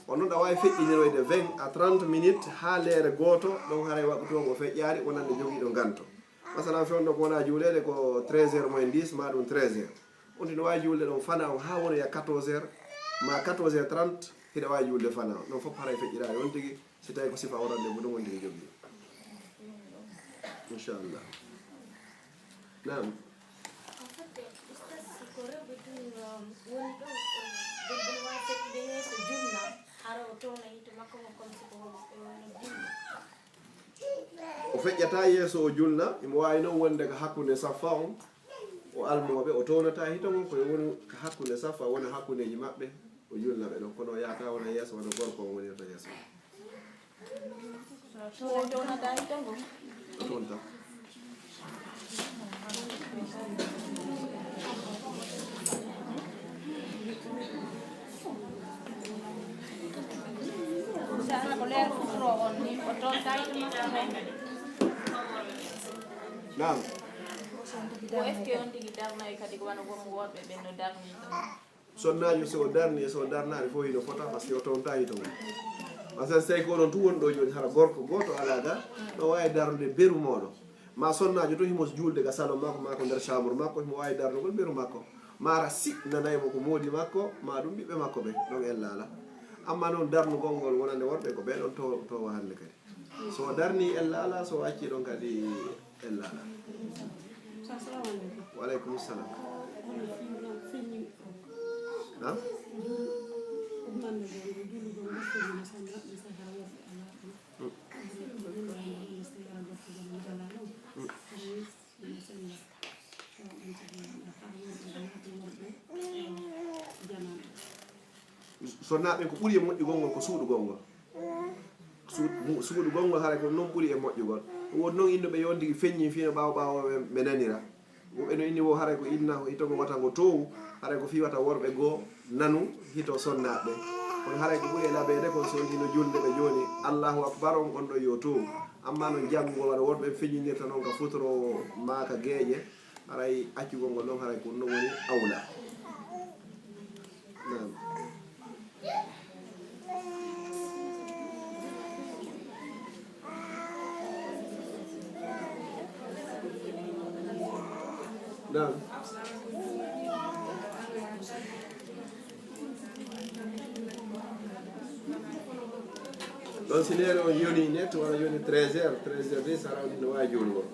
On non, ɗa waawi feƴƴiniroyde vingt à trente minutes haa leere gooto, ɗon haray waqtu on o feƴƴaali, wonande jogiiɗo nganto. Masalan, fewndo ko wona juuleede ko treize heures moins dix, ma ɗum treize heures. On tigi no waawi julde ɗon fana on haa wona ya quatorze heures, ma quatorze heures trente, hiɗa waawi julde fana on. Ɗon fof haray feƴƴiraani on tigi, si tawi ko sifa o rendez-vous ɗum on tigi jogii. Inchallah. Naam. En fait, oustaz, ko rewɓe tun, um, woni ɗo, um, debbo no waawi fettude yeeso junna, hara o towna yiite makko ngo comme si ko o, o no junna. O feƴƴata yeeso o julna, imo waawi noon wonde ko hakkunde saffa on, o almooɓe, o townata hito ngon, ko yo wonu ko hakkunde saffa, wona hakkundeeji maɓɓe, o julna ɓe ɗon. Kono o yahata wona yeeso, wona gorko on wonirta yeeso. O townata hito ngon? O townta. Sara ko leer futuro on ni, o toon tawi ɗum. Naam. Ko est-ce que on tigi darnay kadi ko wano won worɓe ɓen no darni ɗum? Sonnaajo, so o darni e so o darnaani fof hino fota, parce que o toontaaki toon. Parce que so tawi ko onon tun woni ɗo jooni, hara gorko gooto alaa ga, no waawi darnude beru mooɗon. Ma sonnaajo tun himo juulde ga salon makko, ma ko nder chambre makko, himo waawi darnugol beru makko. Ma ara si nanay mo ko moodi makko, ma ɗum ɓiɓɓe makko ɓe, ɗon ella alaa. Amma noon darnugol ngol wonande worɓe ko ɓe ɗon to-, towa hannde kadi. So o darni ella alaa, so o acci ɗon kadi ella alaa. Assalamu aleykum. Wa aleykum salam. Naam? Sonnaaɓe ko ɓuri e moƴƴugol ngol ko suuɗugol ngol. Suuɗ-, mu-, suuɗugol ngol haray ko noon ɓuri e moƴƴugol. Ɗum woni noon innuɓe yo on tigi feññi fii no ɓaawo ɓaawo ɓe, ɓe nanira. Woɓɓe no inni wo haray ko inna hito ngo wata ngo toowu, haray ko fii wata worɓe goo nanu hito sonnaaɓe. Kono haray ko ɓuri e labeede kon so on tigi no julde ɓe jooni, Allahu akbar on, on ɗon yo toowu. Amma noon janngugol wano worɓe feññinirta noon ka futuro maa ka geeƴe, haray accugol ngol noon haray ko ɗum ɗon woni awla. Naam. Naam. Ɗon si leere on yoni net, walla yoni treize heures, treize heures dix, hara on no waawi juulgol.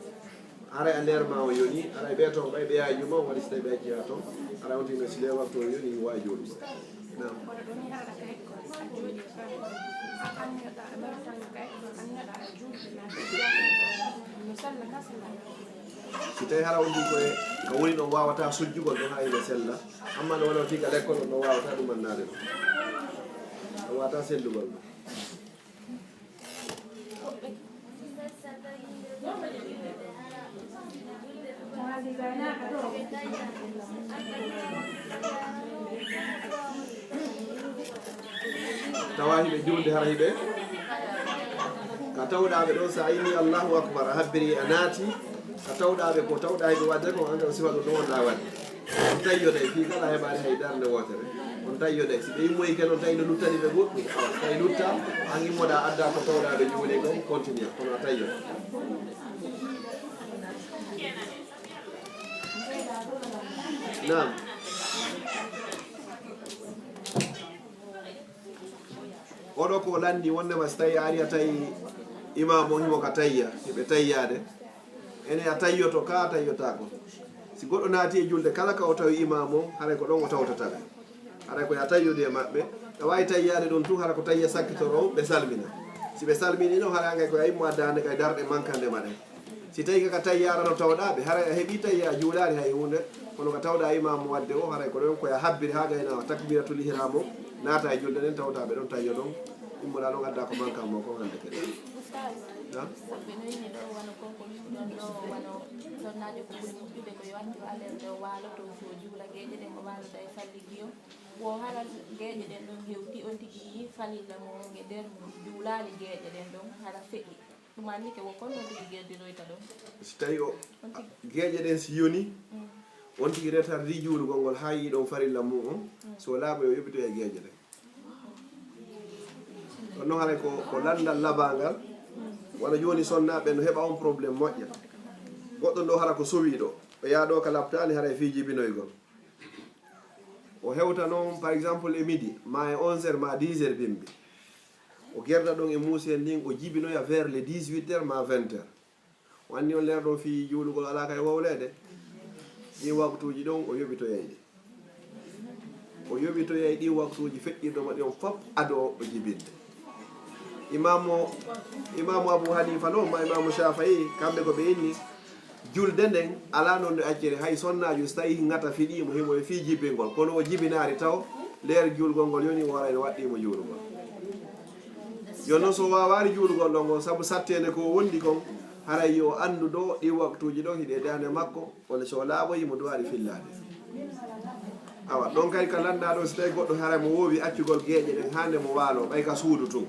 Haray a leer ma o yoni, haray ɓe toon ɓay ɓe yaha juma, waɗi so tawi ɓe acci haa toon, haray on tigi si leer waktu o yoni, waawi juulde. Naam. Si tawi hara on tigi koye ka woni ɗon waawata sujjugol ɗon, hay no sella, amma no wona fii ka lekkol on ɗon waawata ɗum annaade ɗon. Ɗon waawata sellugol ɗum. Tawa hiɓe julde hara hiɓe. Ka tawɗaa ɓe ɗon, sa inni Allahu Akbar, a habbiri a naati. Ka tawɗaa ɓe ko tawɗaa hiɓe waɗde ko, an kam sifa ɗum ɗon wonɗaa waɗde. On tayyoday fii kala heɓaani hay darnde wootere. On tayyoday. Si ɓe immoyi ken, on tawi no luttani ɓe goɗɗum. Awa, so tawi lutta, an immoɗaa adda ko tawɗaa ɓe juuli kon, continue. Kono a tayyo. Naam. Oɗo ko lanndi wonde ma si tawi a ari a tawi imam on himo ka tayya, hiɓe tayyaade. Ene a tayyoto ka, a tayyotaako. Si goɗɗo naati e julde, kala ka o tawi imam on, haray ko ɗon o tawtata ɓe. Haray ko ya tayyude e maɓɓe. Ɓe waawi tayyaade ɗum tun, hara ko tayya sakkitoro on, ɓe salmina. Si ɓe salminii non, hara angay ko a immo a daande kay darɗe mankande ma ɗen. Si tawi kaka tayya arano tawɗaa ɓe, hara a heɓii tayya a juulaali hay huunde, kono ka tawɗaa imaamu wadde o, haray ko ɗon ko a habbiri haa gayna o takbiratul ihram o, naata e julde ɗen, tawta ɓe ɗon tayyo ɗon, immoɗaa ɗon addaa ko mankan mo kon hande kadi. Naam? Woɓɓe no inni ɗo wano kon ko min ɗon ɗo wano sonnaajo ko ɓuri moƴƴude ko yo accu alerde o waalo to so juula geeƴe ɗen o waalo tawi falli giyo. Wo hara geeƴe ɗen ɗon hewti, on tigi yii falilla mo on e nder mum, juulaali geeƴe ɗen ɗon, hara feƴƴi. Ɗum anndi ke wo kon on tigi gerdiroyta ɗon. Si tawi o, on tigi, geeƴe ɗen si yoni, mm, on tigi retardi juulugol ngol haa yii ɗon farilla mum on, mm, so laaɓo yo yoɓitoya e geeƴe ɗen. Ɗon non haray ko, ko lanndal labangal. Wano jooni sonnaaɓe no heɓa on problème moƴƴa. Goɗɗo ɗo hara ko sowiiɗo, o yaha ɗo ka laptaani haray fii jibinoygol. O hewta non, par exemple, e midi, ma e onze heures, ma dix heures bimbi. O gerda ɗon e muusi en ndin, o jibinoya vers les dix-huit heures ma vingt heures. O anndi on leer ɗon fii juulugol alaa kay wowleede. Ɗin waktuuji ɗon o yoɓitoyay ɗi. O yoɓitoyay ɗin waktuuji feƴƴirɗo ma ɗi on fop ado o jibinde. Imaamu, Imaamu Abu Hanifa non, ma Imaamu Shafi'i, kamɓe ko ɓe inni, julde nden alaa non nde accere, hay sonnaajo so tawi ngata fiɗii mo, himo e fii jibingol, kono o jibinaari taw, leer juulgol ngol yoni, o waray no waɗɗii mo juulugol. Yo non so waawaari juulugol ɗon ngol, sabu satteende ko wondi kon, haray yo anndu ɗo ɗin waktuuji ɗon hiɗe daande makko, walla so laaɓoyi mo duwaaɗi fillaade. Awa, ɗon kay ka lannda ɗon, si tawi goɗɗo haray mo woowi accugol geeƴe ɗen haa nde mo waalo, ɓay ka suudu tun.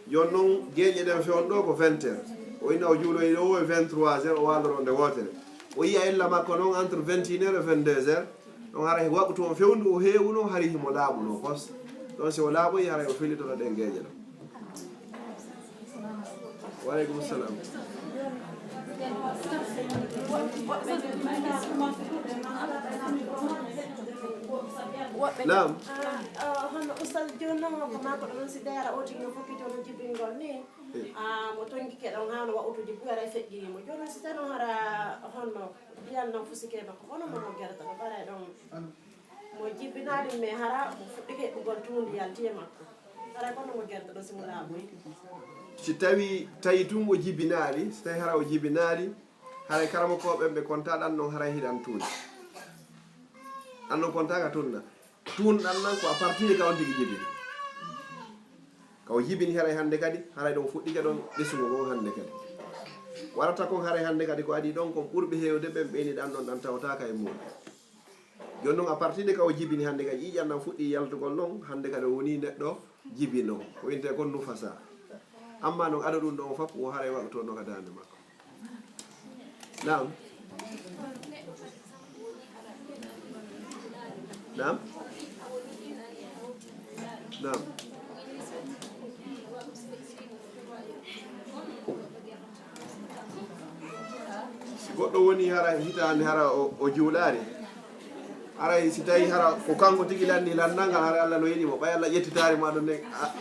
Yo non geeƴe ɗen fewon ɗo ko vingt heures. O ina o juuloyi ɗo e vingt-trois heures, o waaloro nde wootere. O yi'a illa makko non entre vingt et une heures et vingt-deux heures. Ɗon haray waktu on fewndu o heewuno, hari himo laaɓuno pos. Ɗon si o laaɓoyi, haray o fellitoto ɗen geeƴe ɗon. Wa aleykum salam. Naam. Ah, ah, hono Oustaz jooni noon ko maa ko ɗon si dara o tigi no fokkiti hono jibingol ni. Eh. Ah, mo tongike ɗon haa no waɗutuji buy aray feƴƴiri mo. Jooni si tawi noon hara honno ndiyan noon fusike makko, hono mo mo gerta ɗo ɓaray ɗon. Mo jibbinaali, mais hara mo fuɗɗike heɓugol tuundi yalti e makko. Hara kono mo gertoɗo si mo laaɓoyi. Si tawi tawi tun o jibinaali, si tawi hara o jibinaali, haray karamokooɓe ɓe konta ɗan non haray hiɗan tuuni. Ɗan non konta ka tunna. Tun ɗan nan ko à partir de ka on tigi jibini. Ka o jibini haray hannde kadi, haray ɗon fuɗɗike ɗon ɓesugol on hannde kadi. Warata kon haray hannde kadi ko adii ɗon kon ɓurɓe heewde ɓen ɓeyni ɗan ɗon ɗan tawtaaka e muɗum. Jooni non, à partir de ka o jibini hannde kadi, ƴiiƴan ɗan fuɗɗii yaltugol non, hannde kadi o wonii neɗɗo jibinoowo. Ko wiyetee kon nufasa. Amma non, ado ɗun ɗon fof, wo haray waɗutoonoo ka daande makko. Naam. Naam. Naam. Si goɗɗo woni hara hitaande hara o, o juulaali, haray si tawi hara ko kanko tigi lanni lannal ngal, haray Alla no yiɗi mo, ɓay Alla ƴettitaari ma ɗum nden, a,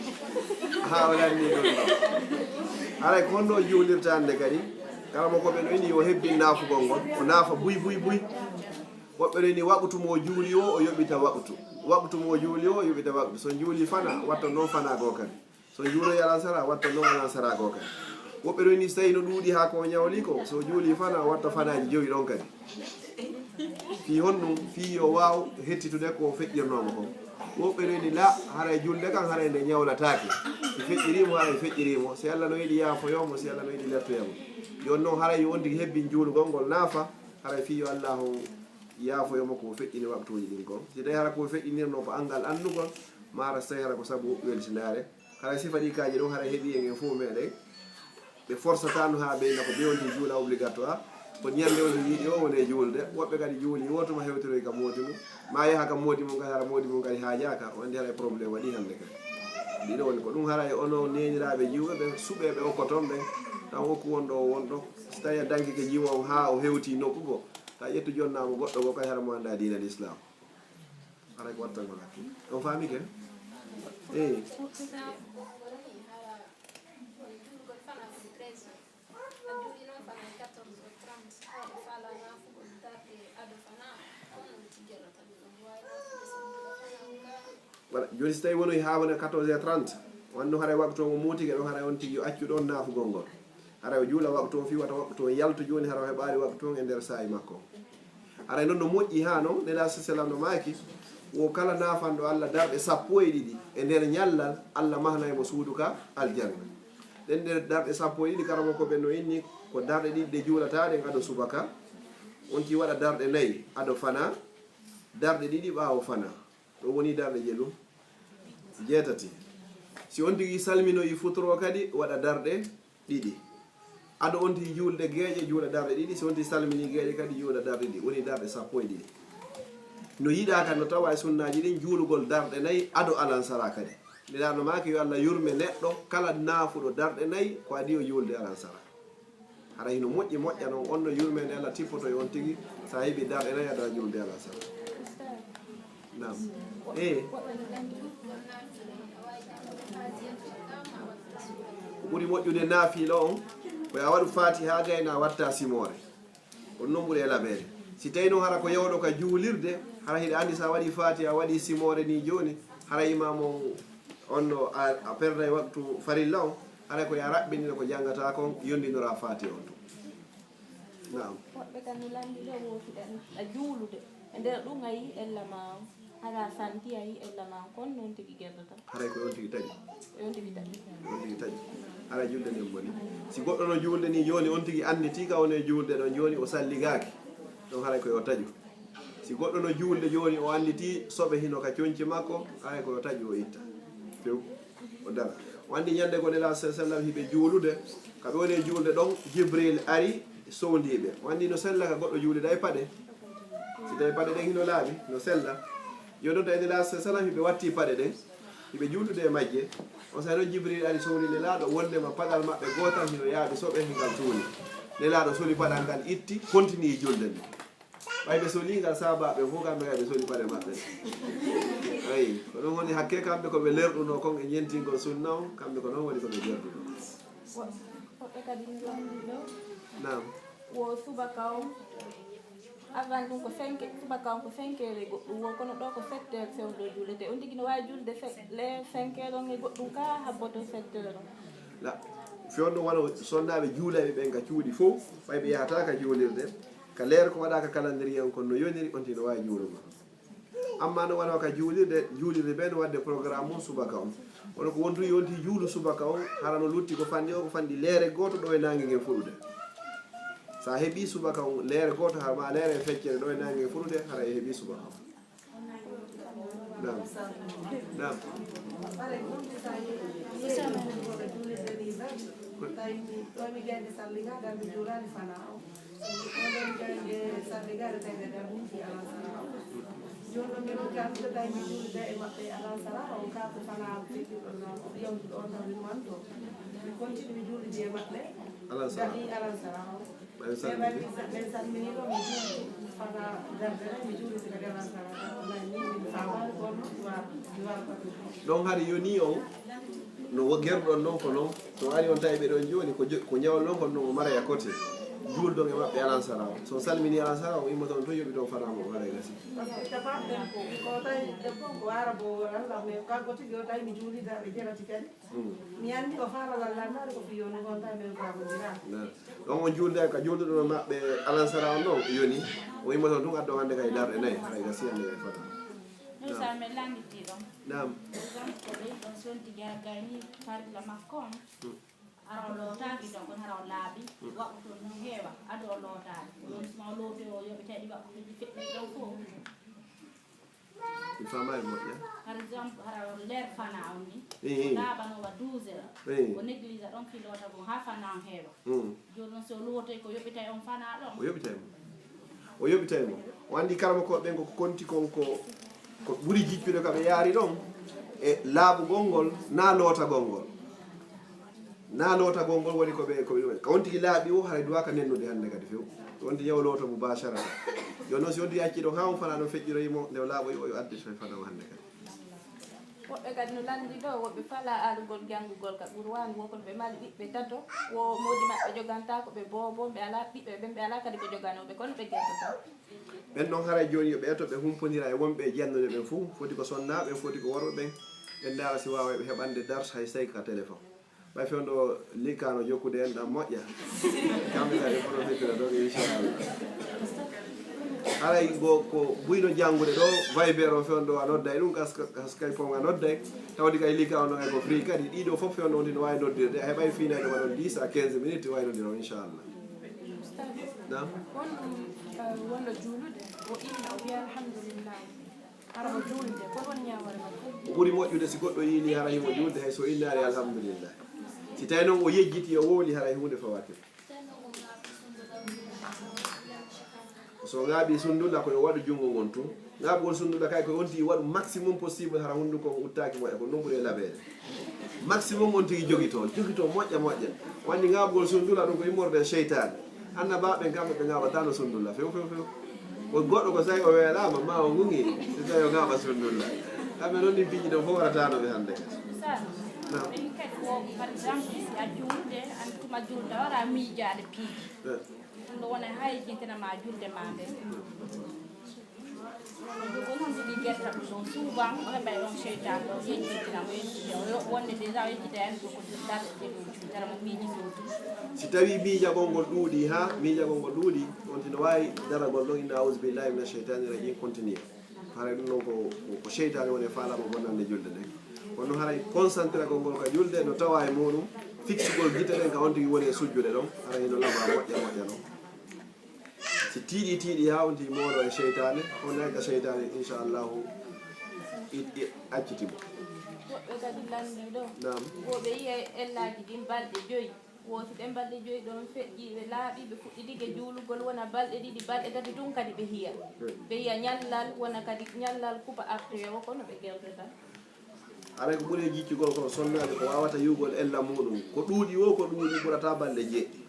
haa o lanni ɗum ɗon. Haray ko honno o juulirta hannde kadi? Karamokooɓe no inni yo hebbin naafugol ngol, o naafa buy, buy, buy. Woɓɓe no inni waqtu mo o juuli o, o yoɓita waqtu. Waqtu mo o juuli o, o yoɓita waqtu. So juuli fana, watta non fana goo kadi. So juuloy alansara, watta non alansara goo kadi. Woɓɓe ɗon ni, so tawi no ɗuuɗi haa ko o ñawli ko, so juuli fana, watta fanaaji jowi ɗon kadi. Fii honɗum? Fii yo waaw hettitude ko feƴƴirnoomo kon. Woɓɓe ɗon ni, la, haray julde kan, haray nde ñawlataake. Si feƴƴirii mo, haray feƴƴirii mo. Si Alla no yiɗi yaafoyoo mo, si Alla no yiɗi lettoya mo. Jooni non, haray yo on tigi hebbin juulugol ngol naafa, haray fii yo Allaahu yaafoyo mo ko o feƴƴini waktuuji ɗin kon. Si tawi hara ko o feƴƴinirno ko anngal annugol, maa hara so tawi hara ko sabu welsindaare. Hara sifa ɗi kaaji ɗon, hara heɓi en, en fof meɗen. Ɓe forsataa no haa ɓeyna ko ɓe on tigi juula obligatoire. Ko ñande on tigi yiɗi o woni e juulde. Woɓɓe kadi juuli, woo tuma hewtiroy ka moodi mum. Maa yaha ka moodi mum kadi, hara moodi mum kadi haajaaka. O anndi hara e problème waɗi hannde kadi. Ɗiɗo woni ko ɗum hara e ono neeniraaɓe jiwɓe ɓe suɓeeɓe okkoton ɓen. Tan okku wonɗo o wonɗo. So tawi a dankike jiwo on haa o hewti nokku goo. Ta ƴettu jonnaa mo goɗɗo goo kay hara mo anndaa diina l'islam. Haray ko wattangol hakkille. On faami ke? Eey. Jooni, si tawii wonoyi haa wona quatorze heures trente, wonno haray waktu on o muutike ɗon, haray on tigi yo accu ɗon naafugol ngol. Haray o juula waktu on fii wata waktu on yaltu jooni, haray o heɓaali waktu on e nder saa'i makko. Haray non no moƴƴi haa non, Nelaaɗo sallallahu alayhi wa sallam no maaki, wo kala naafanɗo Alla darɗe sappo e ɗiɗi e nder ñallal, Alla mahnay mo suudu ka aljanna. Ɗen nder darɗe sappo e ɗiɗi, karamoko ɓe no inni ko darɗe ɗiɗi ɗe juulataa ɗen ado subaka. On tigi waɗa darɗe nayi ado fanaa, darɗe ɗiɗi ɓaawo fanaa. Ɗum woni darɗe jeɗu, jeetati. Si on tigi salminoyi futuro kadi, waɗa darɗe ɗiɗi. Ado on tigi juulde geeƴe, juula darɗe ɗiɗi. Si on tigi salmini geeƴe kadi, juula darɗe ɗiɗi. Woni darɗe sappo e ɗiɗi. No yiɗaa kadi, no tawa e sunnaaji ɗin, juulugol darɗe nayi ado alansara kadi. Nelaaɗo maaki, yo Alla yurme neɗɗo kala naafuɗo darɗe nayi, ko adii o juulde alansara. Hara hino moƴƴi moƴƴa non, on no yurmeende Alla tippoto e on tigi, sa heɓi darɗe nayi, aɗa juulde alansara. Naam. Eh. Ko ɓuri moƴƴude naafiila on, ko yo a waɗu Faatiha gayna a watta simoore. Ko non ɓuri e laɓeede. Si tawi non hara ko yawɗo ka juulirde, hara hiɗa anndi sa waɗi Faatiha, a waɗi simoore ni jooni, hara imaamu on, on no a, a perday waktu farilla on, hara ko yo a raɓɓinina ko janngata kon, yondinora Faatiha on tun. Naam. Woɓɓe kan no lanndi ɗo woofiɗa a juulude. E nder ɗum a yi ella ma on. Hara santi a yi ella ma on, kon non tigi gerdata. Haray ko on tigi taƴi. On tigi taƴi. On tigi taƴi. Haray julde nden boni. Si goɗɗo no juulde ni jooni, on tigi annditi ka woni e juulde ɗon jooni, o salligaaki. Ɗon haray ko yo taƴu. Si goɗɗo no juulde jooni, o annditi soɓe hino ka conci makko, haray ko yo taƴu o itta. Few. O dara. O anndi ñande ko Nelaaɗo sallallahu alayhi wa sallam hiɓe juulude. Ka ɓe woni e juulde ɗon, Jibril ari, sowndii ɓe. O anndi no sella ka goɗɗo juulida e paɗe. Si tawi paɗe ɗen hino laaɓi, no sella. Yo ɗon tawi Nelaaɗo sallallahu alayhi wa sallam hiɓe watti paɗe ɗen, hiɓe juulude e majje. On saa'i non Jibril ari sowni Nelaaɗo wondema paɗal maɓɓe gootal hino yaaɓi soɓe he ngal tuuni. Nelaaɗo soli paɗal ngal itti, kontinii julde nden. Ɓay ɓe solii ngal, saabaaɓe fof kamɓe kay ɓe soli paɗe maɓɓe. Ayi, ko ɗum woni hakke kamɓe ko ɓe lerɗunoo kon e ñentingol sunna on, kamɓe ko noon woni ko ɓe lerɗunoo. Wo-, woɓɓe kadi njonni ɗo. Naam. Wo subaka on, avant ɗum ko cinq, subaka on ko cinq heures e goɗɗum wo, kono ɗo ko sept heures fewndo juulete. On tigi no waawi julde se-, le cinq heures on e goɗɗum ka habboto sept heures on. La, fewndo wano sonnaaɓe juulayɓe ɓen ka cuuɗi fof, ɓay ɓe yahata ka juulirde, ka leer ko waɗa ka calendrier on kon no yoniri, on tigi no waawi juulugol. Amma no wano ka juulirde, juulirde ɓe no waɗde programme mum subaka on. Kono ko wontu yonti juulu subaka on, hara no lutti ko fanɗi o, ko fanɗi leere gooto ɗo e naange ngen fuɗude. Sa heɓi subaka on leere gooto, hara ma leere e feccere ɗo e naange ngen fuɗude, hara e heɓi subaka on. Naam. Naam. Tawi mi, ɗo mi gayde salliga, ngal mi juulani fana o. Oɗon jannge sarde gare tawi ɓe darniti alansara o. Jooni noon, mbiɗon ke anndude tawi mi juulida e maɓɓe alansara o, kaa ko fanaa feƴƴuɗo noon, ko yawtuɗo on tawi mi manto. Mi continue mi juulidi e maɓɓe. Alansara. Daɗi alansara o. Ɓen salmini. Ɓen salmini ɗo, mi juulidi fanaa darde ɗo, mi juulidi kadi alansara o. Nani min faamaani kono, wa, mi wa ko. Ɗon hari yoni on. No wo-, gerɗon non ko non. So ari on tawi ɓe ɗon jooni, ko jo-, ko ñawol non ko non o mara ya kote. Juuldon e maɓɓe alansara o. So salmini alansara o, immoton to yoɓi ɗon fana mo o haray gasi. Parce que capaaɗo ɓen ko, ko tawi debbo ko Arabo wala, mais kanko tigi o tawi mi juulida ɓe jerati kadi. Mm. Mi anndi o faala lallanndaade ko fii yoni on tawi men ko abondira. Na. Ɗon on juulda ka juulduɗo no maɓɓe alansara on non yoni. O immoton tun addon hannde kay darɗe nayi, haray gasi hannde kay fata. Ɗum sa men lannditi ɗon. Naam. Exemple, ko ɓen ɗon sonti ga-, gayni farilla makko on. Mm. Hara o lootaaki ton, kono hara o laaɓi, mm, waɗu ton no heewa, ado o lootaaki. Ko ɗon suma o looti o yoɓi tawi waɗu ɗi feƴƴi ɗon fof. Mi faamaali moƴƴa. Par exemple, hara o leer fana on ni, eh, eh, o laaɓanoo wa douze heures. Eh. O néglige ɗon fii loota ko haa fana on heewa. Mm. Jooni noon, so lootoy ko yoɓitay on fanaa ɗon. O yoɓitay mo. O yoɓitay mo. O anndi karamokooɓe ɓen ko konti kon ko, ko ɓuri jippude ka ɓe yaari ɗon, e laaɓugol ngol, naa lootagol ngol. Naa lootagol ngol woni ko ɓe, ko ɓe, ka on tigi laaɓi o, haray duwaaka nennude hannde kadi few. Ko on tigi yaw looto mubasharatan. Jooni noon, si on tigi acci ɗon haa on fanaa ɗon feƴƴiroyi mo, nde o laaɓoyi o, yo adde to e fanaa o hannde kadi. Woɓɓe kadi no lanndi ɗo, woɓɓe fala arugol janngugol ka Qur'aana, wo kono ɓe mari ɓiɓɓe tato, wo moodi maɓɓe jogantaako ɓe boobo, ɓe alaa ɓiɓɓe ɓe, ɓe alaa kadi ko joganooɓe, kono ɓe gertoto. Ɓen ɗon haray jooni yo ɓe eto ɓe humpondira e wonɓe e jannude ɓen fuu, foti ko sonnaaɓe, foti ko worɓe ɓen, ɓe ndaara si waaway ɓe heɓande dars hay sey ka téléphone. Ɓay fewndo likkano jokkude en ɗan moƴƴa. Kamɓe kadi foto fettira ɗon, inchallah. Haray go ko buyno janngude ɗo, Viber on fewndo a nodday ɗum, kas-, kas-, Skype on a nodday. Tawdi kay likka on ɗon ay ko free kadi. Ɗiɗo fof fewndo on tino waawi noddirde. A heɓay fiinayde ma ɗon dix à quinze minutes, waawi noddira on, inchallah. Naam. Won ɗum, eh, wonɗo juulude, o inna, o wiya alhamdulillah. Hara o juulde, ko woni ñaawoore makko? Ko ɓuri moƴƴude si goɗɗo yiili hara himo juulde, hay so innaali alhamdulillah. Si tawi noon o yejjiti, o wowli, haray huunde fawaaki. So ŋaaɓi sunndula, ko yo waɗu junngo ngon tun. Ŋaaɓugol sunndula kay, ko on tigi waɗu maximum possible, hara hunnduko on uttaaki moƴƴa, ko non ɓuri e laɓeede. Maximum on tigi jogito, jogito moƴƴa moƴƴa. Wandi ŋaaɓugol sunndula, ɗum ko immorde e seytaane. Annabaaɓe ɓen kamɓe ɓe ŋaaɓataano sunndula few, few, few. Ko goɗɗo ko so tawi o weelaama, ma o ŋuŋi, si tawi o ŋaaɓa sunndula. Kamɓe noon ɗin piiji ɗon fof warataano ɓe hannde kadi. Naam. Min kadi ko, par exemple, si a juulde, an tuma juulde, a wara miijaade piiji. Eh. Ɗum ɗo wona hay jintina ma juulde ma nde. Ɗum ko noon tigi getta ɗum ɗon. Souvent, o heɓay ɗon seytaane ɗo, yejjitina mo, yejjita. O yo-, wonde déjà o yejjita en ko ko darɗe ɗe ɗo juulde, mo miiji ɗo tun. Si tawi miijagol ngol ɗuuɗi, ha, miijagol ngol ɗuuɗi, on tino waawi daragol ɗon, inna auzu billahi mina sheytani rajim, continue. Haray ɗum ɗon ko, ko, ko seytaane woni e faalaama bonnande julde nden. Kono haray concentré ko ngol ka julde, no tawa e muɗum, fixugol gite ɗen ka on tigi woni e sujjude ɗon, haray hino lama moƴƴa moƴƴa non. Si tiiɗi, tiiɗi haa on tigi moolo e seytaane, on nayi ka seytaane, inchallahu, i, i, acciti mo. Woɓɓe kadi lanndii ɗo. Naam. Wo ɓe yiya e ellaaji ɗin balɗe joyi. Woo si ɗen balɗe joyi ɗon feƴƴii, ɓe laaɓi, ɓe fuɗɗitike juulugol, wona balɗe ɗiɗi, balɗe tati tun kadi ɓe hiya. Ɓe hiya ñallal, wona kadi ñallal kupa artoya, wo kono ɓe gertata. Haray ko ɓuri e jiccugol kon sonnaajo ko waawata yi'ugol ella muuɗum. Ko ɗuuɗi woo, ko ɗuuɗi ɓurata balɗe jeeɗiɗi.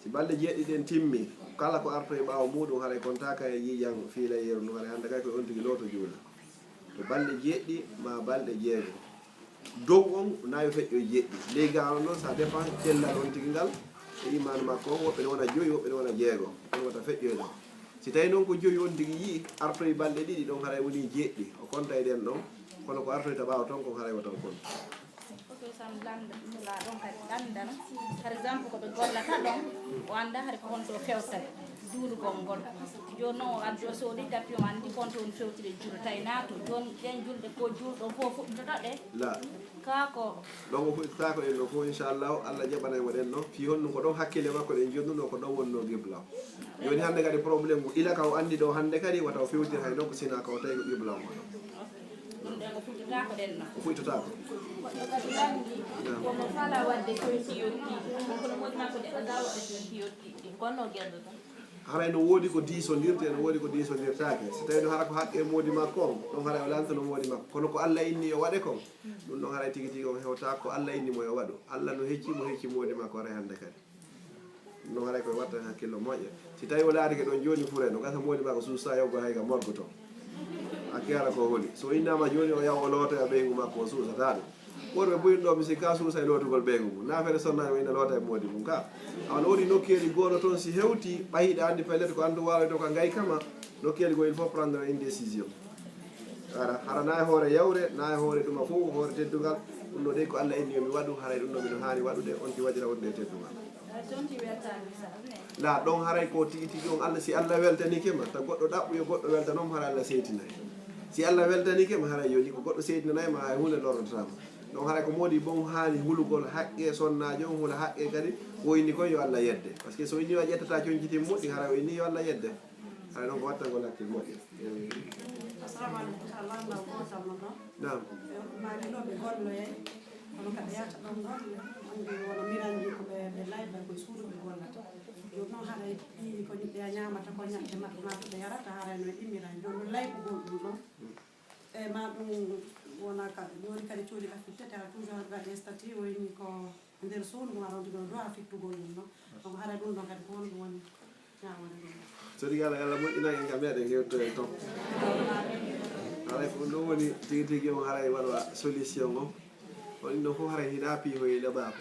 Si balɗe jeeɗiɗi ɗen timmi, kala ko artoyi ɓaawo muuɗum, haray kontaaka e yiijan fiilayeeru ndun, haray hannde kay ko on tigi looto juula. To balɗe jeeɗiɗi maa balɗe jeego. Dow on, nayo feƴƴoy jeeɗiɗi. Ley gaa on ɗon, ça dépend cellal on tigi ngal e imaanu makko on. Woɓɓe ne wona joyi, woɓɓe ne wona jeego. On wata feƴƴoy ɗon. Si tawi noon ko joyi on tigi yi'i, artoy balɗe ɗiɗi ɗon, haray woni jeeɗiɗi. O kontay ɗen ɗon. Kono ko artoyta ɓaawo ton kon, haray wata o kontu. Ok, sam landa, la ɗon kadi lanndana. Par exemple, ko ɓe gollata ɗon, o annda hari ko honto fewtata juulugol ngol. Jooni noon o addi, o soodi tapis, o anndi konto on fewtiri juulde, tawi naato. Jooni ɗen julde ko juulɗo fof fuɗɗoto ɗe. La. Kaa ko. Ɗon o fuɗɗotaako ɗen ɗon fof, inchallahu, Allah jaɓanay mo ɗen ɗon. Fii honɗum ko ɗon hakkille makko ɗen jonnunoo, ko ɗon wonnoo qibla. Jooni hannde kadi problème ngu ila ka o anndi ɗo hannde kadi, wata o fewtir hay ɗon ko sinaa ka o tawi ko qibla mo ɗon. Ɗum ɗen o fuɗɗotaako ɗen ɗon. O fuɗɗotaako. Woɓɓe kadi lanndi, womo fala waɗde conti yottiiɗi. Kono moodi makko ɗe anndaa waɗde conti yottiiɗi. Kono no gerdata. Haray no woodi ko diisondirte, no woodi ko diisondirtaake. Si tawii no hara ko haqqe moodi makko on, ɗon haray o lantono moodi makko. Kono ko Allah inni yo waɗe kon, ɗum ɗon haray tigi tigi on hewtaako ko Allah inni mo yo waɗu. Allah no hecci mo, hecci moodi makko haray hannde kadi. Ɗum ɗon haray ko watta hakkillo moƴƴa. Si tawii o laarike ɗon jooni fure, no gasa moodi makko suusa yoggo hay ka morgue to. A kiyara ko holi. So innaama jooni o yaha o lootoya ɓeyngu makko, o suusataa ɗum. Worɓe buy ɗo mi sikka suusa e lootugol ɓeyngu mum. Naa fere sonnaajo o ina loota e moodi mum ka. Awa no woodi nokkeeli gooto toon si hewti, ɓay hiɗa anndi pellet ko anndu waaloyto ka ngay kama, nokkeeli goo il faut prendre une décision. Hara, hara naa e hoore yawre, naa e hoore ɗuma fof, hoore teddungal. Ɗum ɗo dey ko Allah inni yo mi waɗu, haray ɗum ɗo mino haani waɗude, on ti waɗira wonde e teddungal. La ɗon haray ko tigi tigi on Allah, si Allah weltanike ma, ta goɗɗo ɗaɓɓu yo goɗɗo weltanon mo, haray Allah seytinay. Si Allah weltanike ma, haray yoni ko goɗɗo seytinanay ma, hay huunde lornatataa ma. Ɗon haray ko moodi bon haani hulugol haqqe sonnaajo on, hula haqqe kadi, ko o inni kon yo Allah yedde. Parce que so o inni o ƴettata conci timmuɗi, haray o inni yo Allah yedde. Haray ɗon ko wattangol hakkil moƴƴo. Assalamu alaikum. Salam na ko tan non. Naam. Ɓe maari no ɓe golloyay. Kono ka ɓe yahata ɗon golle, wonde wona miranji ko ɓe, ɓe layba ko e suudu ɓe gollata. Jooni noon haray ɓiyi ko ɓe ñaamata ko ñaɗde maɓɓe maa ko ɓe yarata, haray no e ɗimmiran. Jooni noon laybugol ɗum ɗon. E ma ɗum wona ka, jooni kadi cuuɗi ka fittete, hara toujours haɗa statut o inni ko nder suudu ma ɗon, tigi no duha fittugol ɗum ɗon. Donc haray ɗum ɗon kadi ko honɗum woni ñaawoore ɗum ɗon. So tigi Allah, Allah moƴƴinan en ka meɗen hewtoyde toon. Haray ko ɗum ɗo woni tigi tigi on, haray waɗa solution on. On ɗum ɗo fof haray hina piihoye le baaba.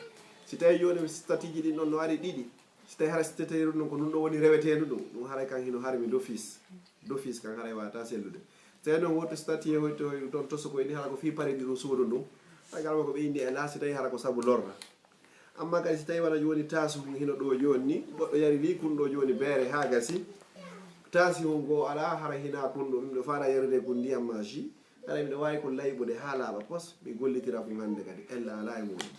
Si tawi jooni statut ji ɗin ɗon no ari ɗiɗi, si tawi haray statut ɗum ɗon ko ɗum ɗo woni reweteendu ɗum, ɗum haray kan hino harmi d'office. D'office kan haray wata sellude. Si tawi noon wonto statut hoyto hoy ɗum toon toso koye ni, hara ko fii parendi ɗum suudu ndun. Haray ngal ko ɓe indi e laa, si tawi hara ko sabu lorra. Amma kadi si tawi wona jooni taasi hun hino ɗo jooni ni, goɗɗo yari lii kun ɗo jooni beere haa gasi. Taasi hun goo alaa, hara hina kun ɗo, ɗum ɗo faala yarude kun ndiyam ma jus. Haray miɗo waawi ko layɓude haa laaɓa pos, mi gollitira kun hannde kadi. Ella alaa e muɗum.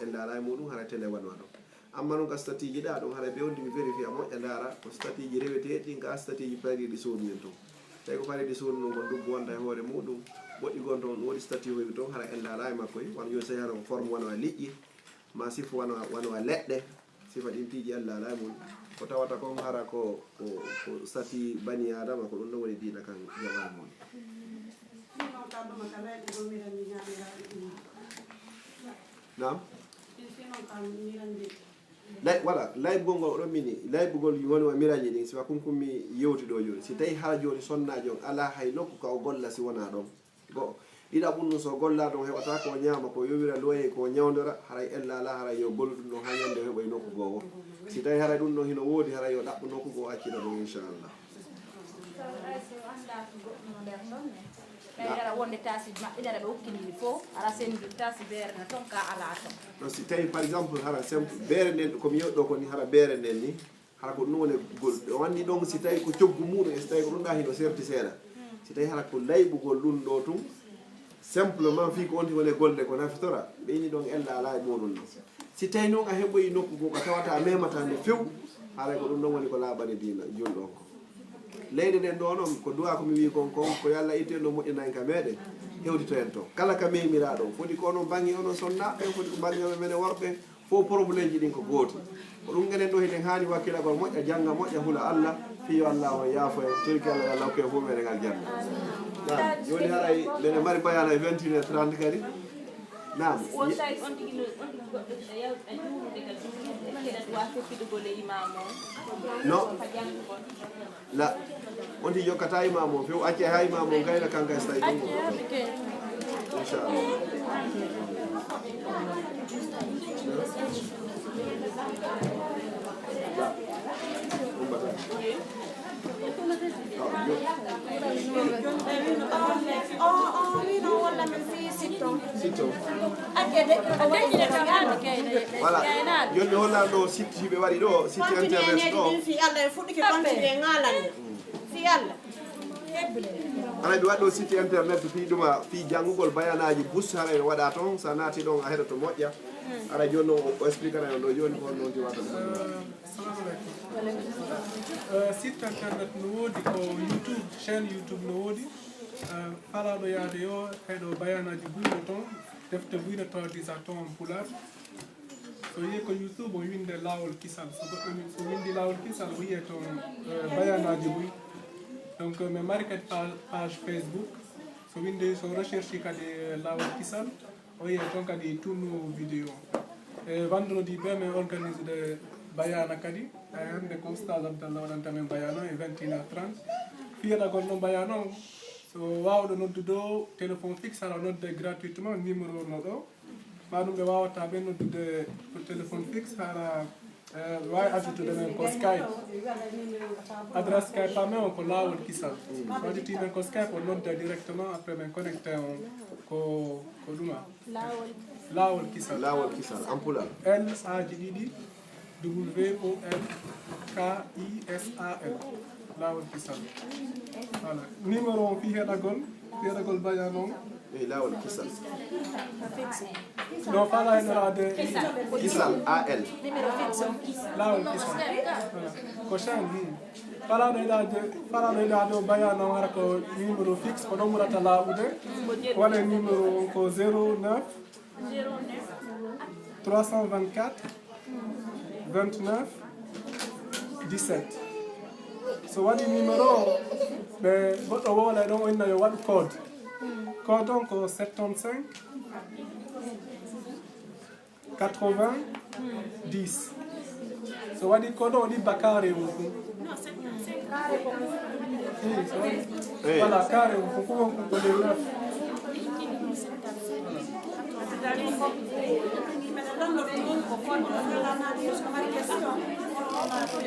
Ella alaa e muɗum, hara tele wano ɗo. Amma non ka statut ji ɗa ɗum, hara ɓe on tigi vérifier moƴƴa ndaara, ko statut ji reweteeɗi ɗin ka statut ji pareeɗi suudu ndin ton. Tawi ko pareeɗi suudu ndun kon duggu wonta e hoore muɗum, moƴƴi gon ton, ɗum waɗi statut hoyɓe ton, hara ella alaa e makko e, wano yo sey hara ko forme wano a liƴƴi, ma sifu wano, wano a leɗɗe, sifa ɗin piiji ella alaa e mum. Ko tawata kon hara ko, ko, ko statut bani Adama, ko ɗum ɗon woni diina kan jaɓani mum. Sinon, ka ɗuma ka layɓugol miranji ñaamiraɗo ɗum. Naam? Sinon, ka miranji. Lay-, voilà, layɓugol ngol oɗon mini, layɓugol woni wa miranji ɗin, sifa kunkummi yewti ɗo jooni. Si tawi hara jooni sonnaajo on alaa hay nokku ka o golla si wonaa ɗon. Go'o. Ɗiɗaɓun ɗum so golla ɗon heɓata ko ñaama, ko yowira loye, ko ñawndora, haray ella alaa, haray yo gollu ɗum ɗon haa ñande o heɓoy nokku goo. Si tawi haray ɗum ɗon hino woodi, haray yo ɗaɓɓu nokku goo accira ɗum, inchallah. Tawi hay si o anndaa ko goɗɗum no nder ton ne. Tawi hara wonde taasi maɓɓe, hara ɓe hokkindini fof, hara sendu taasi beere na ton, ka alaa ton. Non, si tawi, par exemple, hara simple, beere nden, ko mi yeɗɗo ko ni, hara beere nden ni, hara ko ɗum woni gol, o anndi ɗon si tawi ko coggu muɗum, e si tawi ko ɗum ɗa hino serti seeɗa. Si tawi hara ko layɓugol ɗum ɗo tun, simplement fii ko on tigi woni golde ko nafitora, ɓe ini ɗon ella alaa e muɗum ɗon. Si tawi noon a heɓoyi nokku goo ka tawata a memata nde few, haray ko ɗum ɗon woni ko laaɓani diina julɗo on ko. Leyɗe ɗen ɗo noon, ko du'a ko mi wii kon kon, ko yo Allah ittu en ɗo moƴƴina en ka meɗen, hewtito en to. Kala ka memiraɗo, foti ko onon bangi onon sonnaaɓe, foti ko bangi amen menen worɓe, fof problème ji ɗin ko gooti. Ko ɗum enen ɗo hiɗen haani wakkilagol moƴƴa, jannga moƴƴa, hula Allah, fii yo Allah on yaafo en, torki Allah yo Allah hokku en fof meɗen aljanna. Naam, jooni haray mbeɗen mari bayana e vingt et une heures trente kadi. Naam. Won tawi on tigi no, on tigi goɗɗo ina yawti a juulude kadi, ina duwa fettidugol e imam on. No. Ka janngugol. La, on tigi jokkata imam on few, acce haa imam on gayna kanka e stay ɗum. Inchallah. Voilà. Joni mi hollan ɗo site hiɓe waɗi ɗo, site internet ɗo. Fi Allah e fuɗɗike konti e ŋaalani. Fi Allah. Ana ɓe waɗi ɗo site internet fi ɗuma, fi janngugol bayanaaji bus, hara ene waɗa toon, so a naati ɗon a heɗoto moƴƴa. Ara jooni o, o expliquera en ɗo jooni ko honno on tiwata ɗum. Assalamu aleykum. Eh, site internet no woodi ko YouTube, chaîne YouTube no woodi. Eh, falaaɗo yaade yo heɗo bayanaaji buyɗo toon, defte buyɗe traduisa toon en pulaar. So wiye ko YouTube, o winde Laawol Kisal. So goɗɗo wi-, so windi Laawol Kisal, o wiye toon, eh, bayanaaji buy. Donc, eh, min mari kadi pa-, page Facebook. So winde, so recherche kadi, eh, Laawol Kisal, o wiye toon kadi tunnu vidéo. E vendredi ɓe min organise de bayana kadi. Ay hannde ko Oustaz Abdallah waɗanta min bayana e vingt et une heures trente. Fiyaɗagol noon bayana on, so waawɗo noddude o téléphone fixe, hara nodde gratuitement, numéro no ɗo. Ɓa ɗum ɓe waawata ɓe noddude ko téléphone fixe, hara, eh, waawi addude men ko Skype. Adresse Skype amen on ko Laawol Kisal. So additi men ko Skype, o nodda directement, après men connecté on ko, ko ɗuma. Laawol. Laawol Kisal. Laawol Kisal, en pulaar. L A ji ɗiɗi, W O L K I S A L. Laawol Kisal. Voilà. Numéro on fii heɗagol, fii heɗagol bayan on. Eyi, Laawol Kisal. No fala heɗoraade. Kisal, A L. Laawol Kisal. Voilà. Ko chaîne, hmm. Fala ɗo yiɗaade, fala ɗo yiɗaade o bayan on hara ko numéro fixe, ko ɗon ɓurata laaɓude. Wala numéro on ko zéro neuf, trois cent vingt-quatre, vingt-neuf, dix-sept. So waɗi numéro o, ɓe goɗɗo woola ɗon, o inna yo waɗu code. Code on ko sept cinq, quatre-vingts, dix. So waɗi code o, o ɗibba carré o ɗum. Voilà, carré, ko ko ko le neuf.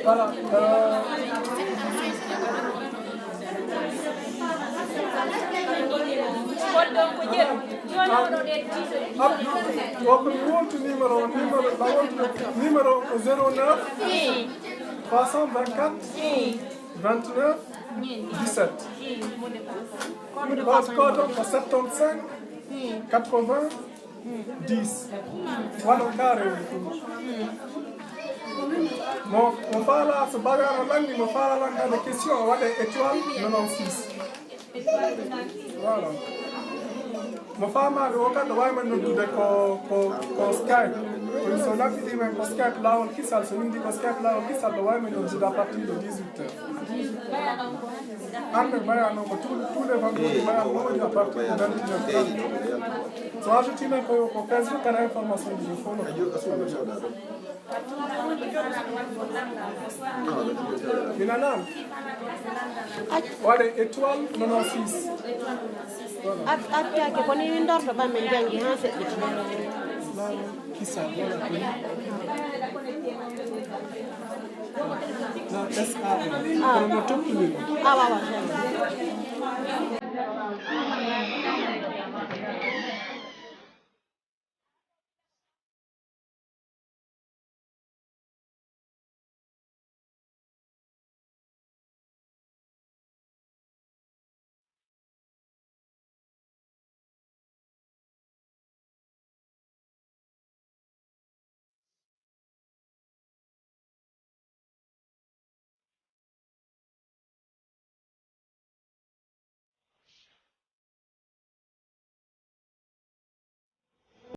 Voilà. Euh, Abdou, o ko mi wontu numéro, numéro, la wontu numéro ko zéro neuf trois cent vingt-quatre vingt-neuf dix-sept. Mode passe code ko septante-cinq quatre-vingts dix. Voilà, carré. Mo, mo faala, so bawi ano lanni, mo faala lan kade question, waɗe étoile nonante-six. Voilà. Mo faamaali o kadi, ɗo waawi men noddude ko, ko, ko Skype. Kono so naɓɓiɗi men ko Skype laawol kisal, so windi ko Skype laawol kisal, ɗo waawi men noddude à partir de dix-huit heures. Hannde maya noon ko tous, tous les vendredis, maya noon à partir de vingt et une heures trente. So a ajouti men ko, ko Facebook, kana information ji ɗi fof no. Mi nanaani. Waɗe étoile nonante-six. Ar-, artaake ko ni windorto ɓa min janngi haa seɗɗa. Kisa, voilà. Non, S A N. Ah. Kono no toppini. Ah, waaw, waaw.